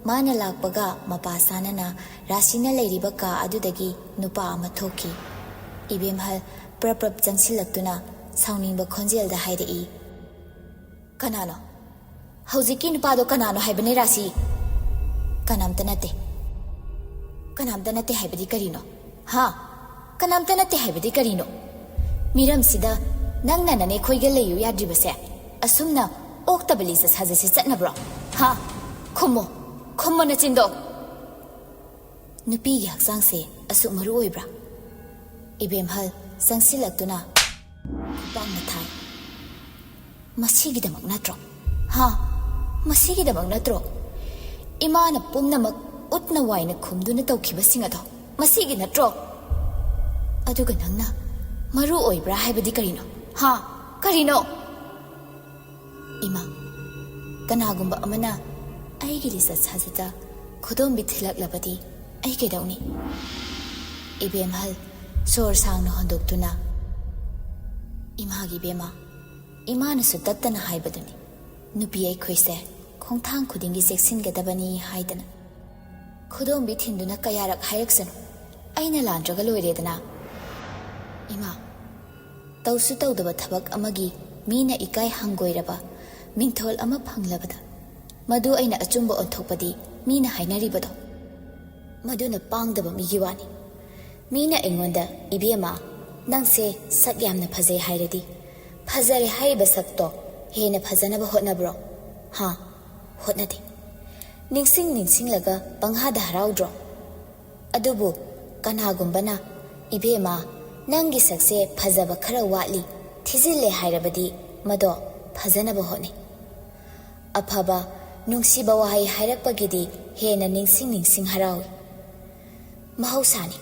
ꯃꯥꯅ ꯂꯥꯛꯄꯒ ꯃꯄꯥ ꯁꯥꯅꯅ ꯔꯥꯁꯤꯅ ꯂꯩꯔꯤꯕ ꯀꯥ ꯑꯗꯨꯗꯒꯤ ꯅꯨꯄꯥ ꯑꯃ ꯊꯣꯛꯈꯤ꯫ ꯏꯕꯦꯝꯍꯜ ꯄ꯭ꯔꯞ ꯄ꯭ꯔꯞ ꯆꯪꯁꯤꯜꯂꯛꯇꯨꯅ ꯁꯥꯎꯅꯤꯡꯕ ꯈꯣꯟꯖꯦꯜꯗ ꯍꯥꯏꯔꯛꯏ, "ꯀꯅꯥꯅꯣ? ꯍꯧꯖꯤꯛꯀꯤ ꯅꯨꯄꯥꯗꯣ ꯀꯅꯥꯅꯣ ꯍꯥꯏꯕꯅꯦ, ꯔꯥꯁꯤ?" "ꯀꯅꯥꯝꯇ ꯅꯠꯇꯦ꯫ ꯀꯅꯥꯝꯇ ꯅꯠꯇꯦ ꯍꯥꯏꯕꯗꯤ ꯀꯔꯤꯅꯣ? ꯍꯥ? ꯀꯅꯥꯝꯇ ꯅꯠꯇꯦ ꯍꯥꯏꯕꯗꯤ ꯀꯔꯤꯅꯣ? ꯃꯤꯔꯝꯁꯤꯗ ꯅꯪꯅ ꯅꯅꯦꯈꯣꯏꯒ ꯂꯩꯌꯨ ꯌꯥꯗ꯭ꯔꯤꯕꯁꯦ ꯑꯁꯨꯝꯅ ꯑꯣꯛꯇꯕ ꯂꯤꯆꯠ ꯁꯥꯖꯠꯁꯤ ꯆꯠꯅꯕ꯭ꯔꯣ? ꯍꯥ? ꯈꯨꯝꯃꯣ, ꯈꯨꯝꯃꯣ ꯅꯆꯤꯟꯗꯣ!" ꯅꯨꯄꯤꯒꯤ ꯍꯛꯆꯥꯡꯁꯦ ꯑꯁꯨꯛ ꯃꯔꯨ ꯑꯣꯏꯕ꯭ꯔꯥ? ꯏꯕꯦꯝꯍꯜ ꯆꯪꯁꯤꯜꯂꯛꯇꯨꯅ ꯈꯨꯄꯥꯛꯅ ꯊꯥꯏ꯫ "ꯃꯁꯤꯒꯤꯗꯃꯛ ꯅꯠꯇ꯭ꯔꯣ? ꯍꯥ? ꯃꯁꯤꯒꯤꯗꯃꯛ ꯅꯠꯇ꯭ꯔꯣ? ꯏꯃꯥꯅ ꯄꯨꯝꯅꯃꯛ ꯎꯠꯅ ꯋꯥꯏꯅ ꯈꯨꯝꯗꯨꯅ ꯇꯧꯈꯤꯕꯁꯤꯡ ꯑꯗꯣ ꯃꯁꯤꯒꯤ ꯅꯠꯇ꯭ꯔꯣ? ꯑꯗꯨꯒ ꯅꯪꯅ ꯃꯔꯨ ꯑꯣꯏꯕ꯭ꯔꯥ ꯍꯥꯏꯕꯗꯤ ꯀꯔꯤꯅꯣ? ꯍꯥ? ꯀꯔꯤꯅꯣ?" ꯏꯃꯥ, ꯀꯅꯥꯒꯨꯝꯕ ꯑꯃꯅ ꯑꯩꯒꯤ ꯂꯤꯆꯠ ꯁꯥꯖꯠꯇ ꯈꯨꯗꯣꯝꯕꯤ ꯊꯤꯜꯂꯛꯂꯕꯗꯤ ꯑꯩ ꯀꯩꯗꯧꯅꯤ? ꯏꯕꯦꯝꯍꯜ ꯁꯣꯔ ꯁꯥꯡꯅ ꯍꯣꯟꯗꯣꯛꯇꯨꯅ, "ꯏꯃꯥꯒꯤ ꯏꯕꯦꯝꯃ, ꯏꯃꯥꯅꯁꯨ ꯇꯠꯇꯅ ꯍꯥꯏꯕꯗꯨꯅꯤ, ꯅꯨꯄꯤ ꯑꯩꯈꯣꯏꯁꯦ ꯈꯣꯡꯊꯥꯡ ꯈꯨꯗꯤꯡꯒꯤ ꯆꯦꯛꯁꯤꯟꯒꯗꯕꯅꯤ ꯍꯥꯏꯗꯅ꯫ ꯈꯨꯗꯣꯝꯕꯤ ꯊꯤꯟꯗꯨꯅ ꯀꯌꯥꯔꯛ ꯍꯥꯏꯔꯛꯁꯅꯨ, ꯑꯩꯅ ꯂꯥꯟꯗ꯭ꯔꯒ ꯂꯣꯏꯔꯦꯗꯅ꯫ ꯏꯃꯥ, ꯇꯧꯁꯨ ꯇꯧꯗꯕ ꯊꯕꯛ ꯑꯃꯒꯤ ꯃꯤꯅ ꯏꯀꯥꯏ ꯍꯪꯒꯣꯏꯔꯕ ꯃꯤꯡꯊꯣꯜ ꯑꯃ ꯐꯪꯂꯕꯗ ꯃꯗꯨ ꯑꯩꯅ ꯑꯆꯨꯝꯕ ꯑꯣꯟꯊꯣꯛꯄꯗꯤ ꯃꯤꯅ ꯍꯥꯏꯅꯔꯤꯕꯗꯣ, ꯃꯗꯨꯅ ꯄꯥꯡꯗꯕ ꯃꯤꯒꯤ ꯋꯥꯅꯤ꯫ ꯃꯤꯅ ꯑꯩꯉꯣꯟꯗ, 'ꯏꯕꯦꯝꯃ, ꯅꯪꯁꯦ ꯁꯛ ꯌꯥꯝꯅ ꯐꯖꯩ' ꯍꯥꯏꯔꯗꯤ, ꯐꯖꯔꯦ ꯍꯥꯏꯔꯤꯕ ꯁꯛꯇꯣ ꯍꯦꯟꯅ ꯐꯖꯅꯕ ꯍꯣꯠꯅꯕ꯭ꯔꯣ? ꯍꯥ? ꯍꯣꯠꯅꯗꯦ꯫ ꯅꯤꯡꯁꯤꯡ ꯅꯤꯡꯁꯤꯡꯂꯒ ꯄꯪꯍꯥꯗ ꯍꯔꯥꯎꯗ꯭ꯔꯣ? ꯑꯗꯨꯕꯨ ꯀꯅꯥꯒꯨꯝꯕꯅ, "ꯏꯕꯦꯝꯃ, ꯅꯪꯒꯤ ꯁꯛꯁꯦ ꯐꯖꯕ ꯈꯔ ꯋꯥꯠꯂꯤ, ꯊꯤꯖꯤꯜꯂꯦ" ꯍꯥꯏꯔꯕꯗꯤ ꯃꯗꯣ ꯐꯖꯅꯕ ꯍꯣꯠꯅꯩ꯫ ꯑꯐꯕ, ꯅꯨꯡꯁꯤꯕ ꯋꯥꯍꯩ ꯍꯥꯏꯔꯛꯄꯒꯤꯗꯤ ꯍꯦꯟꯅ ꯅꯤꯡꯁꯤꯡ ꯅꯤꯡꯁꯤꯡ ꯍꯔꯥꯎꯏ꯫ ꯃꯍꯧꯁꯥꯅꯤ꯫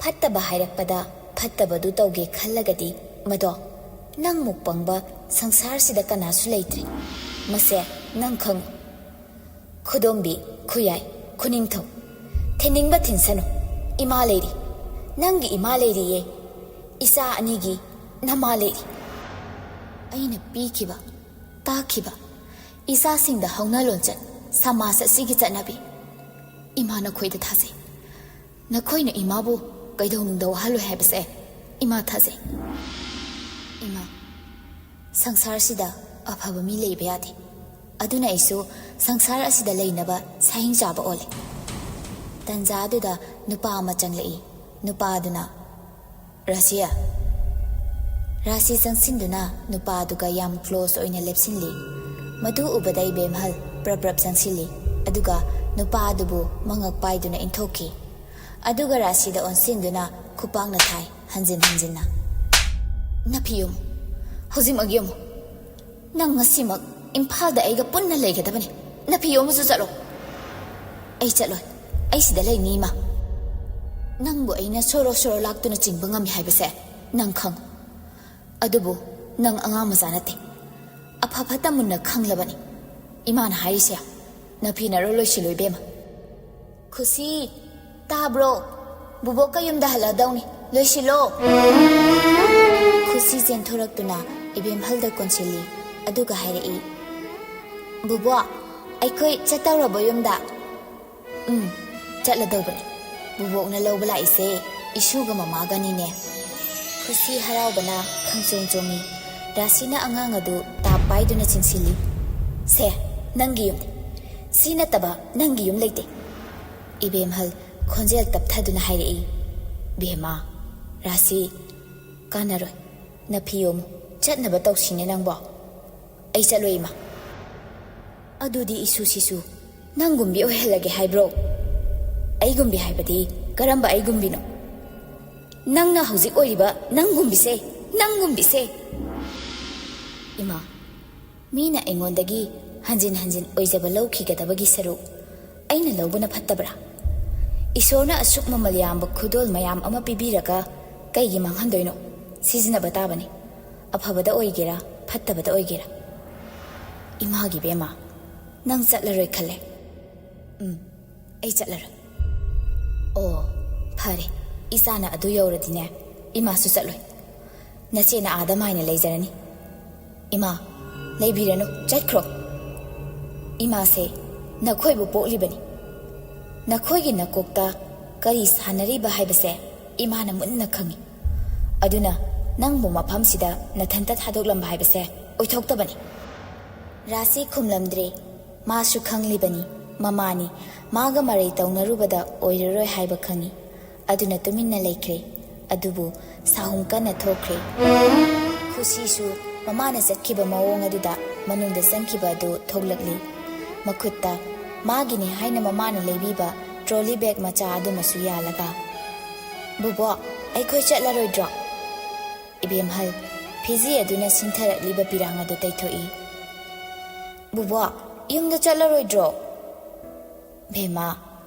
ꯐꯠꯇꯕ ꯍꯥꯏꯔꯛꯄꯗ ꯐꯠꯇꯕꯗꯨ ꯇꯧꯒꯦ ꯈꯜꯂꯒꯗꯤ ꯃꯗꯣ ꯅꯪꯃꯨꯛ ꯄꯪꯕ ꯁꯪꯁꯥꯔꯁꯤꯗ ꯀꯅꯥꯁꯨ ꯂꯩꯇ꯭ꯔꯦ꯫ ꯃꯁꯦ ꯅꯪ ꯈꯪꯉꯨ꯫ ꯈꯨꯗꯣꯝꯕꯤ, ꯈꯨꯌꯥꯏ, ꯈꯨꯅꯤꯡꯊꯧ, ꯊꯤꯟꯅꯤꯡꯕ ꯊꯤꯟꯁꯅꯨ꯫ ꯏꯃꯥ ꯂꯩꯔꯤ꯫ ꯅꯪꯒꯤ ꯏꯃꯥ ꯂꯩꯔꯤꯌꯦ꯫ ꯏꯆꯥ ꯑꯅꯤꯒꯤ ꯅꯃꯥ ꯂꯩꯔꯤ꯫ ꯑꯩꯅ ꯄꯤꯈꯤꯕ, ꯇꯥꯛꯈꯤꯕ, ꯏꯆꯥꯁꯤꯡꯗ ꯍꯧꯅ ꯂꯣꯟꯆꯠ, ꯁꯃꯥꯖ ꯑꯁꯤꯒꯤ ꯆꯠꯅꯕꯤ, ꯏꯃꯥ ꯅꯈꯣꯏꯗ ꯊꯥꯖꯩ꯫ ꯅꯈꯣꯏꯅ ꯏꯃꯥꯕꯨ ꯀꯩꯗꯧꯅꯨꯡꯗ ꯋꯥꯍꯜꯂꯣꯏ ꯍꯥꯏꯕꯁꯦ ꯏꯃꯥ ꯊꯥꯖꯩ꯫ ꯏꯃꯥ, ꯁꯪꯁꯥꯔꯁꯤꯗ ꯑꯐꯕ ꯃꯤ ꯂꯩꯕ ꯌꯥꯗꯦ꯫ ꯑꯗꯨꯅ ꯑꯩꯁꯨ ꯁꯪꯁꯥꯔ ꯑꯁꯤꯗ ꯂꯩꯅꯕ ꯁꯥꯍꯤꯡ ꯆꯥꯕ ꯑꯣꯜꯂꯦ꯫ ꯇꯟꯖꯥ ꯑꯗꯨꯗ ꯅꯨꯄꯥ ꯑꯃ ꯆꯪꯂꯛꯏ꯫ ꯅꯨꯄꯥ ꯑꯗꯨꯅ, "ꯔꯥꯁꯤꯌꯥ!" ꯔꯥꯁꯤ ꯆꯪꯁꯤꯟꯗꯨꯅ ꯅꯨꯄꯥ ꯑꯗꯨꯒ ꯌꯥꯝ ꯀ꯭ꯂꯣꯁ ꯑꯣꯏꯅ ꯂꯦꯞꯁꯤꯜꯂꯤ꯫ ꯃꯗꯨ ꯎꯕꯗ ꯏꯕꯦꯝꯍꯜ ꯄ꯭ꯔꯞ ꯄ꯭ꯔꯞ ꯆꯪꯁꯤꯜꯂꯤ꯫ ꯑꯗꯨꯒ ꯅꯨꯄꯥ ꯑꯗꯨꯕꯨ ꯃꯉꯛ ꯄꯥꯏꯗꯨꯅ ꯏꯟꯊꯣꯛꯈꯤ꯫ ꯑꯗꯨꯒ ꯔꯥꯁꯤꯗ ꯑꯣꯟꯁꯤꯟꯗꯨꯅ ꯈꯨꯄꯥꯛꯅ ꯊꯥꯏ, ꯍꯟꯖꯤꯟ ꯍꯟꯖꯤꯟꯅ꯫ "ꯅꯐꯤ ꯌꯣꯝꯃꯨ꯫ ꯍꯧꯖꯤꯛꯃꯛ ꯌꯣꯝꯃꯨ꯫ ꯅꯪ ꯉꯁꯤꯃꯛ ꯏꯝꯐꯥꯜꯗ ꯑꯩꯒ ꯄꯨꯟꯅ ꯂꯩꯒꯗꯕꯅꯤ꯫ ꯅꯐꯤ ꯌꯣꯝꯃꯨꯆꯣ, ꯆꯠꯂꯣ꯫" "ꯑꯩ ꯆꯠꯂꯣꯏ꯫ ꯑꯩ ꯁꯤꯗ ꯂꯩꯅꯤ, ꯏꯃꯥ꯫ ꯅꯪꯕꯨ ꯑꯩꯅ ꯁꯣꯔꯣ ꯁꯣꯔꯣ ꯂꯥꯛꯇꯨꯅ ꯆꯤꯡꯕ ꯉꯝꯃꯤ ꯍꯥꯏꯕꯁꯦ ꯅꯪ ꯈꯪꯉꯨ꯫ ꯑꯗꯨꯕꯨ ꯅꯪ ꯑꯉꯥꯡ ꯃꯆꯥ ꯅꯠꯇꯦ꯫ ꯑꯐ ꯐꯠꯇ ꯃꯨꯟꯅ ꯈꯪꯂꯕꯅꯤ꯫ ꯏꯃꯥꯅ ꯍꯥꯏꯔꯤꯁꯦ ꯅꯐꯤꯅꯔꯣ, ꯂꯣꯏꯁꯤꯜꯂꯨ ꯏꯕꯦꯝꯃ꯫" "ꯈꯨꯁꯤ, ꯇꯥꯕ꯭ꯔꯣ? ꯕꯨꯕꯣꯛꯀ ꯌꯨꯝꯗ ꯍꯜꯂꯗꯧꯅꯤ꯫ ꯂꯣꯏꯁꯤꯜꯂꯣ꯫" ꯈꯨꯁꯤ ꯆꯦꯟꯊꯣꯔꯛꯇꯨꯅ ꯏꯕꯦꯝꯍꯜꯗ ꯀꯣꯟꯁꯤꯜꯂꯤ꯫ ꯑꯗꯨꯒ ꯍꯥꯏꯔꯛꯏ, "ꯕꯨꯕꯣꯛ, ꯑꯩꯈꯣꯏ ꯆꯠꯇꯧꯔꯕꯣ ꯌꯨꯝꯗ?" "ꯎꯝ, ꯆꯠꯂꯗꯧꯕꯅꯤ꯫ ꯕꯨꯕꯣꯛꯅ ꯂꯧꯕ ꯂꯥꯛꯏꯁꯦ ꯏꯁꯨꯒ ꯃꯃꯥꯒꯅꯤꯅꯦ꯫" ꯈꯨꯁꯤ ꯍꯔꯥꯎꯕꯅ ꯈꯪꯆꯣꯡ ꯆꯣꯡꯉꯤ꯫ ꯔꯥꯁꯤꯅ ꯑꯉꯥꯡ ꯑꯗꯨ ꯇꯥꯞ ꯄꯥꯏꯗꯨꯅ ꯆꯤꯡꯁꯤꯜꯂꯤ꯫ "ꯁꯦ, ꯅꯪꯒꯤ ꯌꯨꯝꯅꯤ꯫ ꯁꯤ ꯅꯠꯇꯕ ꯅꯪꯒꯤ ꯌꯨꯝ ꯂꯩꯇꯦ꯫" ꯏꯕꯦꯝꯍꯜ ꯈꯣꯟꯖꯦꯜ ꯇꯞꯊꯗꯨꯅ ꯍꯥꯏꯔꯛꯏ, "ꯕꯦꯝꯃ, ꯔꯥꯁꯤ, ꯀꯥꯟꯅꯔꯣꯏ꯫ ꯅꯐꯤ ꯌꯣꯝꯃꯨ, ꯆꯠꯅꯕ ꯇꯧꯁꯤꯅꯦ ꯅꯪꯕꯣ꯫" "ꯑꯩ ꯆꯠꯂꯣꯏ, ꯏꯃꯥ꯫" "ꯑꯗꯨꯗꯤ ꯏꯁꯨ ꯁꯤꯁꯨ ꯅꯪꯒꯨꯝꯕꯤ ꯑꯣꯏꯍꯜꯂꯒꯦ ꯍꯥꯏꯕ꯭ꯔꯣ?" ꯑꯩꯒꯨꯝꯕꯤ ꯍꯥꯏꯕꯗꯤ ꯀꯔꯝꯕ ꯑꯩꯒꯨꯝꯕꯤꯅꯣ? ꯅꯪꯅ ꯍꯧꯖꯤꯛ ꯑꯣꯏꯔꯤꯕ ꯅꯪꯒꯨꯝꯕꯤꯁꯦ, ꯅꯪꯒꯨꯝꯕꯤꯁꯦ꯫ ꯏꯃꯥ, ꯃꯤꯅ ꯑꯩꯉꯣꯟꯗꯒꯤ ꯍꯟꯖꯤꯟ ꯍꯟꯖꯤꯟ ꯑꯣꯏꯖꯕ ꯂꯧꯈꯤꯒꯗꯕꯒꯤ ꯁꯔꯨꯛ ꯑꯩꯅ ꯂꯧꯕꯅ ꯐꯠꯇꯕ꯭ꯔꯥ? ꯏꯁꯣꯔꯅ ꯑꯁꯨꯛ ꯃꯃꯜ ꯌꯥꯝꯕ ꯈꯨꯗꯣꯜ ꯃꯌꯥꯝ ꯑꯃ ꯄꯤꯕꯤꯔꯒ ꯀꯩꯒꯤ ꯃꯥꯡꯍꯟꯗꯣꯏꯅꯣ? ꯁꯤꯖꯤꯟꯅꯕ ꯇꯥꯕꯅꯤ, ꯑꯐꯕꯗ ꯑꯣꯏꯒꯦꯔꯥ ꯐꯠꯇꯕꯗ ꯑꯣꯏꯒꯦꯔꯥ꯫ ꯏꯃꯥꯒꯤ ꯕꯦꯝꯃ, ꯅꯪ ꯆꯠꯂꯔꯣꯏ ꯈꯜꯂꯦ꯫ ꯎꯝ, ꯑꯩ ꯆꯠꯂꯔꯣꯏ꯫ ꯑꯣ, ꯐꯔꯦ, ꯏꯆꯥꯅ ꯑꯗꯨ ꯌꯧꯔꯗꯤꯅꯦ, ꯏꯃꯥꯁꯨ ꯆꯠꯂꯣꯏ꯫ ꯅꯆꯦꯅ ꯑꯥꯗ ꯃꯥꯏꯅ ꯂꯩꯖꯔꯅꯤ꯫ ꯏꯃꯥ, ꯂꯩꯕꯤꯔꯅꯨ, ꯆꯠꯈ꯭ꯔꯣ꯫ ꯏꯃꯥꯁꯦ ꯅꯈꯣꯏꯕꯨ ꯄꯣꯛꯂꯤꯕꯅꯤ꯫ ꯅꯈꯣꯏꯒꯤ ꯅꯀꯣꯛꯇ ꯀꯔꯤ ꯁꯥꯟꯅꯔꯤꯕ ꯍꯥꯏꯕꯁꯦ ꯏꯃꯥꯅ ꯃꯨꯟꯅ ꯈꯪꯏ꯫ ꯑꯗꯨꯅ ꯅꯪꯕꯨ ꯃꯐꯝꯁꯤꯗ ꯅꯊꯟꯇ ꯊꯥꯗꯣꯛꯂꯝꯕ ꯍꯥꯏꯕꯁꯦ ꯑꯣꯏꯊꯣꯛꯇꯕꯅꯤ꯫ ꯔꯥꯁꯤ ꯈꯨꯝꯂꯝꯗ꯭ꯔꯦ꯫ ꯃꯥꯁꯨ ꯈꯪꯂꯤꯕꯅꯤ, ꯃꯃꯥꯅꯤ, ꯃꯥꯒ ꯃꯔꯩ ꯇꯧꯅꯔꯨꯕꯗ ꯑꯣꯏꯔꯔꯣꯏ ꯍꯥꯏꯕ ꯈꯪꯏ꯫ ꯑꯗꯨꯅ ꯇꯨꯃꯤꯟꯅ ꯂꯩꯈ꯭ꯔꯦ꯫ ꯑꯗꯨꯕꯨ ꯁꯥꯍꯨꯝ ꯀꯟꯅ ꯊꯣꯛꯈ꯭ꯔꯦ꯫ ꯈꯨꯁꯤꯁꯨ ꯃꯃꯥꯅ ꯆꯠꯈꯤꯕ ꯃꯑꯣꯡ ꯑꯗꯨꯗ ꯃꯅꯨꯡꯗ ꯆꯪꯈꯤꯕ ꯑꯗꯨ ꯊꯣꯛꯂꯛꯂꯤ꯫ ꯃꯈꯨꯠꯇ ꯃꯥꯒꯤꯅꯤ ꯍꯥꯏꯅ ꯃꯃꯥꯅ ꯂꯩꯕꯤꯕ ꯇ꯭ꯔꯣꯂꯤ ꯕꯦꯒ ꯃꯆꯥ ꯑꯗꯨꯃꯁꯨ ꯌꯥꯜꯂꯒ, "ꯕꯨꯕꯣꯛ, ꯑꯩꯈꯣꯏ ꯆꯠꯂꯔꯣꯏꯗ꯭ꯔꯣ?" ꯏꯕꯦꯝꯍꯜ ꯐꯤꯖꯤ ꯑꯗꯨꯅ ꯁꯤꯟꯊꯔꯛꯂꯤꯕ ꯄꯤꯔꯥꯡ ꯑꯗꯨ ꯇꯩꯊꯣꯛꯏ꯫ "ꯕꯨꯕꯣꯛ, ꯌꯨꯝꯗ ꯆꯠꯂꯔꯣꯏꯗ꯭ꯔꯣ?" "ꯕꯦꯝꯃ,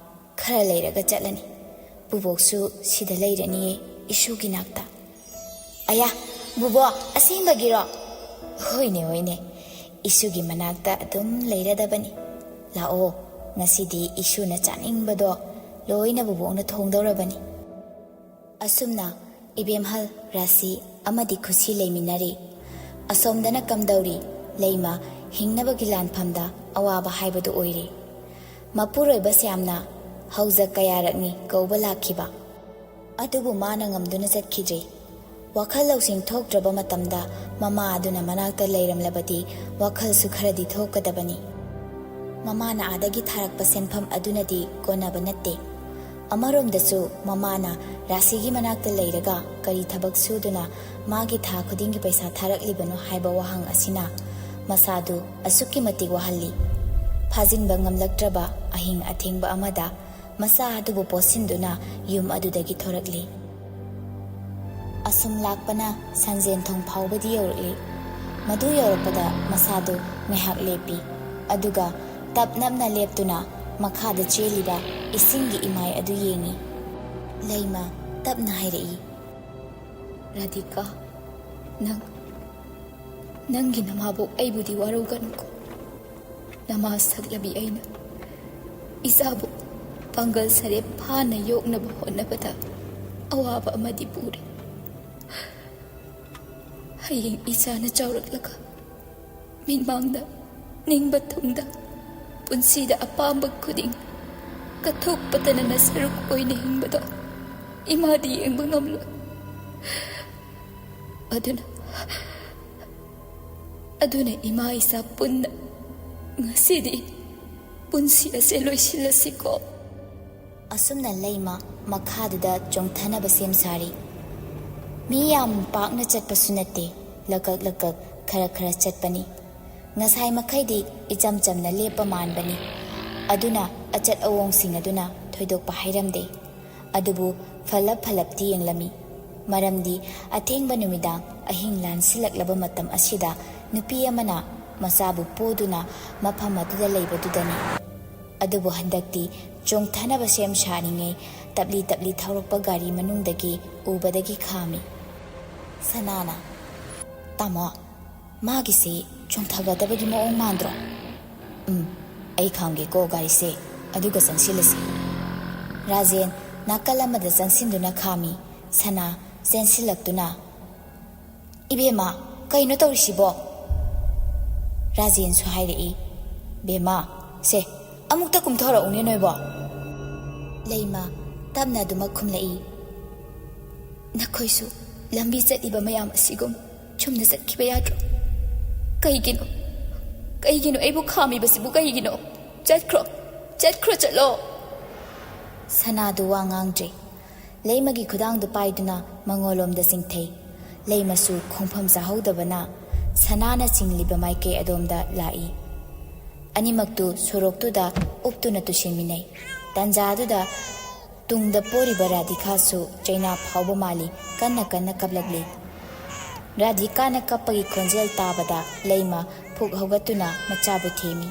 ꯈꯔ ꯂꯩꯔꯒ ꯆꯠꯂꯅꯤ꯫ ꯕꯨꯕꯣꯛꯁꯨ ꯁꯤꯗ ꯂꯩꯔꯅꯤꯌꯦ, ꯏꯁꯨꯒꯤ ꯅꯥꯛꯇ꯫" "ꯑꯌꯥ, ꯕꯨꯕꯣꯛ, ꯑꯁꯦꯡꯕꯒꯤꯔꯣ?" "ꯍꯣꯏꯅꯦ, ꯍꯣꯏꯅꯦ, ꯏꯁꯨꯒꯤ ꯃꯅꯥꯛꯇ ꯑꯗꯨꯝ ꯂꯩꯔꯗꯕꯅꯤ꯫ ꯂꯥꯛꯑꯣ, ꯉꯁꯤꯗꯤ ꯏꯁꯨꯅ ꯆꯥꯅꯤꯡꯕꯗꯣ ꯂꯣꯏꯅ ꯕꯨꯕꯣꯛꯅ ꯊꯣꯡꯗꯧꯔꯕꯅꯤ꯫" ꯑꯁꯨꯝꯅ ꯏꯕꯦꯝꯍꯜ ꯔꯥꯁꯤ ꯑꯃꯗꯤ ꯈꯨꯁꯤ ꯂꯩꯃꯤꯟꯅꯔꯤ꯫ ꯑꯁꯣꯝꯗꯅ ꯀꯝꯗꯧꯔꯤ? ꯂꯩꯃ ꯍꯤꯡꯅꯕꯒꯤ ꯂꯥꯟꯐꯝꯗ ꯑꯋꯥꯕ ꯍꯥꯏꯕꯗꯨ ꯑꯣꯏꯔꯦ꯫ ꯃꯄꯨꯔꯣꯏꯕ ꯁ꯭ꯌꯥꯝꯅ ꯍꯧꯖ ꯀꯌꯥꯔꯛꯅꯤ ꯀꯧꯕ ꯂꯥꯛꯈꯤꯕ, ꯑꯗꯨꯕꯨ ꯃꯥꯅ ꯉꯝꯗꯨꯅ ꯆꯠꯈꯤꯗ꯭ꯔꯦ꯫ ꯋꯥꯈꯜ ꯂꯧꯁꯤꯡ ꯊꯣꯛꯇ꯭ꯔꯕ ꯃꯇꯝꯗ ꯃꯃꯥ ꯑꯗꯨꯅ ꯃꯅꯥꯛꯇ ꯂꯩꯔꯝꯂꯕꯗꯤ ꯋꯥꯈꯜꯁꯨ ꯈꯔꯗꯤ ꯊꯣꯛꯀꯗꯕꯅꯤ꯫ ꯃꯃꯥꯅ ꯑꯥꯗꯒꯤ ꯊꯥꯔꯛꯄ ꯁꯦꯟꯐꯝ ꯑꯗꯨꯅꯗꯤ ꯀꯣꯟꯅꯕ ꯅꯠꯇꯦ꯫ ꯑꯃꯔꯣꯝꯗꯁꯨ ꯃꯃꯥꯅ ꯔꯥꯁꯤꯒꯤ ꯃꯅꯥꯛꯇ ꯂꯩꯔꯒ ꯀꯔꯤ ꯊꯕꯛ ꯁꯨꯗꯨꯅ ꯃꯥꯒꯤ ꯊꯥ ꯈꯨꯗꯤꯡꯒꯤ ꯄꯩꯁꯥ ꯊꯥꯔꯛꯂꯤꯕꯅꯣ ꯍꯥꯏꯕ ꯋꯥꯍꯪ ꯑꯁꯤꯅ ꯃꯁꯥꯗꯨ ꯑꯁꯨꯛꯀꯤ ꯃꯇꯤꯛ ꯋꯥꯍꯜꯂꯤ꯫ ꯐꯥꯖꯤꯟꯕ ꯉꯝꯂꯛꯇ꯭ꯔꯕ ꯑꯍꯤꯡ ꯑꯊꯦꯡꯕ ꯑꯃꯗ ꯃꯆꯥ ꯑꯗꯨꯕꯨ ꯄꯣꯠꯁꯤꯟꯗꯨꯅ ꯌꯨꯝ ꯑꯗꯨꯗꯒꯤ ꯊꯣꯔꯛꯂꯤ꯫ ꯑꯁꯨꯝ ꯂꯥꯛꯄꯅ ꯁꯟꯖꯦꯟꯊꯣꯡ ꯐꯥꯎꯕꯗꯤ ꯌꯧꯔꯛꯂꯤ꯫ ꯃꯗꯨ ꯌꯧꯔꯛꯄꯗ ꯃꯁꯥꯗꯨ ꯉꯥꯏꯍꯥꯛ ꯂꯦꯞꯄꯤ꯫ ꯑꯗꯨꯒ ꯇꯞ ꯅꯞꯅ ꯂꯦꯞꯇꯨꯅ ꯃꯈꯥꯗ ꯆꯦꯜꯂꯤꯕ ꯏꯁꯤꯡꯒꯤ ꯏꯃꯥꯏ ꯑꯗꯨ ꯌꯦꯡꯏ꯫ ꯂꯩꯃ ꯇꯞꯅ ꯍꯥꯏꯔꯛꯏ, "ꯔꯥꯙꯤꯀꯥ, ꯅꯪ, ꯅꯪꯒꯤ ꯅꯃꯥꯕꯣꯛ ꯑꯩꯕꯨꯗꯤ ꯋꯥꯔꯧꯒꯅꯨꯀꯣ꯫ ꯅꯃꯥ ꯁꯛꯂꯕꯤ ꯑꯩꯅ ꯏꯆꯥꯕꯨ ꯄꯥꯡꯒꯜ ꯁꯔꯦꯞ ꯐꯥꯅ ꯌꯣꯛꯅꯕ ꯍꯣꯠꯅꯕꯗ ꯑꯋꯥꯕ ꯑꯃꯗꯤ ꯄꯨꯔꯦ꯫ ꯍꯌꯦꯡ ꯏꯆꯥꯅ ꯆꯥꯎꯔꯛꯂꯒ ꯃꯤꯠꯃꯥꯡꯗ ꯅꯤꯡꯕ ꯊꯨꯡꯗ ꯄꯨꯟꯁꯤꯗ ꯑꯄꯥꯝꯕ ꯈꯨꯗꯤꯡ ꯀꯠꯊꯣꯛꯄꯇꯅ ꯅꯁꯔꯨꯛ ꯑꯣꯏꯅ ꯍꯤꯡꯕꯗꯣ ꯏꯃꯥꯗꯤ ꯌꯦꯡꯕ ꯉꯝꯂꯣꯏ꯫ ꯑꯗꯨꯅ, ꯑꯗꯨꯅ ꯏꯃꯥ ꯏꯆꯥ ꯄꯨꯟꯅ ꯉꯁꯤꯗꯤ ꯄꯨꯟꯁꯤ ꯑꯁꯦ ꯂꯣꯏꯁꯤꯜꯂꯁꯤꯀꯣ"꯫ ꯑꯁꯨꯝꯅ ꯂꯩꯃ ꯃꯈꯥꯗꯨꯗ ꯆꯣꯡꯊꯅꯕ ꯁꯦꯝ ꯁꯥꯔꯤ꯫ ꯃꯤ ꯌꯥꯝ ꯄꯥꯛꯅ ꯆꯠꯄꯁꯨ ꯅꯠꯇꯦ, ꯂꯀꯛ ꯂꯀꯛ ꯈꯔ ꯈꯔ ꯆꯠꯄꯅꯤ꯫ ꯉꯁꯥꯏ ꯃꯈꯩꯗꯤ ꯏꯆꯝ ꯆꯝꯅ ꯂꯦꯞꯄ ꯃꯥꯟꯕꯅꯤ꯫ ꯑꯗꯨꯅ ꯑꯆꯠ ꯑꯋꯣꯡꯁꯤꯡ ꯑꯗꯨꯅ ꯊꯣꯏꯗꯣꯛꯄ ꯍꯥꯏꯔꯝꯗꯦ꯫ ꯑꯗꯨꯕꯨ ꯐꯂꯞ ꯐꯂꯞꯇꯤ ꯌꯦꯡꯂꯝꯃꯤ꯫ ꯃꯔꯝꯗꯤ ꯑꯊꯦꯡꯕ ꯅꯨꯃꯤꯗꯥꯡ ꯑꯍꯤꯡ ꯂꯥꯟꯁꯤꯜꯂꯛꯂꯕ ꯃꯇꯝ ꯑꯁꯤꯗ ꯅꯨꯄꯤ ꯑꯃꯅ ꯃꯆꯥꯕꯨ ꯄꯣꯗꯨꯅ ꯃꯐꯝ ꯑꯗꯨꯗ ꯂꯩꯕꯗꯨꯗꯅꯤ꯫ ꯑꯗꯨꯕꯨ ꯍꯟꯗꯛꯇꯤ ꯆꯣꯡꯊꯅꯕ ꯁꯦꯝ ꯁꯥꯔꯤꯉꯩ ꯇꯞꯂꯤ ꯇꯞꯂꯤ ꯊꯧꯔꯛꯄ ꯒꯥꯔꯤ ꯃꯅꯨꯡꯗꯒꯤ ꯎꯕꯗꯒꯤ ꯈꯥꯝꯃꯤ꯫ ꯁꯅꯥꯅ, "ꯇꯥꯃꯣ, ꯃꯥꯒꯤꯁꯤ ꯆꯣꯡꯊꯒꯗꯕꯒꯤ ꯃꯑꯣꯡ ꯃꯥꯟꯗ꯭ꯔꯣ?" "ꯎꯝ, ꯑꯩ ꯈꯥꯝꯒꯦꯀꯣ ꯒꯥꯔꯤꯁꯦ, ꯑꯗꯨꯒ ꯆꯪꯁꯤꯜꯂꯁꯤ"꯫ ꯔꯥꯖꯦꯟ ꯅꯥꯀꯜ ꯑꯃꯗ ꯆꯪꯁꯤꯟꯗꯨꯅ ꯈꯥꯝꯃꯤ꯫ ꯁꯅꯥ ꯆꯦꯟꯁꯤꯜꯂꯛꯇꯨꯅ, "ꯏꯕꯦꯝꯃ, ꯀꯩꯅꯣ ꯇꯧꯔꯤꯁꯤꯕꯣ?" ꯔꯥꯖꯦꯟꯁꯨ ꯍꯥꯏꯔꯛꯏ, "ꯕꯦꯝꯃ, ꯁꯦ, ꯑꯃꯨꯛꯇ ꯀꯨꯝꯊꯣꯔꯛꯎꯅꯦ ꯅꯣꯏꯕꯣ"꯫ ꯂꯩꯃ ꯇꯞꯅ ꯑꯗꯨꯃꯛ ꯈꯨꯝꯂꯛꯏ, "ꯅꯈꯣꯏꯁꯨ ꯂꯝꯕꯤ ꯆꯠꯂꯤꯕ ꯃꯌꯥꯝ ꯑꯁꯤꯒꯨꯝ ꯆꯨꯝꯅ ꯆꯠꯈꯤꯕ ꯌꯥꯗ꯭ꯔꯣ? ꯀꯩꯒꯤꯅꯣ? ꯀꯩꯒꯤꯅꯣ ꯑꯩꯕꯨ ꯈꯥꯝꯃꯤꯕꯁꯤꯕꯨ ꯀꯩꯒꯤꯅꯣ? ꯆꯠꯈ꯭ꯔꯣ, ꯆꯠꯈ꯭ꯔꯣ, ꯆꯠꯂꯣ!" ꯁꯅꯥꯗꯨ ꯋꯥ ꯉꯥꯡꯗ꯭ꯔꯦ꯫ ꯂꯩꯃꯒꯤ ꯈꯨꯗꯥꯡꯗꯨ ꯄꯥꯏꯗꯨꯅ ꯃꯉꯣꯟꯂꯣꯝꯗ ꯆꯤꯡꯊꯩ꯫ ꯂꯩꯃꯁꯨ ꯈꯣꯡꯐꯝ ꯆꯥꯍꯧꯗꯕꯅ ꯁꯅꯥꯅ ꯆꯤꯡꯂꯤꯕ ꯃꯥꯏꯀꯩ ꯑꯗꯣꯝꯗ ꯂꯥꯛꯏ꯫ ꯑꯅꯤꯃꯛꯇꯨ ꯁꯣꯔꯣꯛꯇꯨꯗ ꯎꯞꯇꯨꯅ ꯇꯨꯁꯤꯟꯃꯤꯟꯅꯩ꯫ ꯇꯥꯟꯖꯥꯗꯨꯗ ꯇꯨꯡꯗ ꯄꯣꯔꯤꯕ ꯔꯥꯙꯤꯀꯥꯁꯨ ꯆꯩꯅꯥ ꯐꯥꯎꯕ ꯃꯥꯜꯂꯤ, ꯀꯟꯅ ꯀꯟꯅ ꯀꯞꯂꯛꯂꯤ꯫ ꯔꯥꯙꯤꯀꯥꯅ ꯀꯞꯄꯒꯤ ꯈꯣꯟꯖꯦꯜ ꯇꯥꯕꯗ ꯂꯩꯃ ꯐꯨꯛ ꯍꯧꯒꯠꯇꯨꯅ ꯃꯆꯥꯕꯨ ꯊꯦꯝꯃꯤ꯫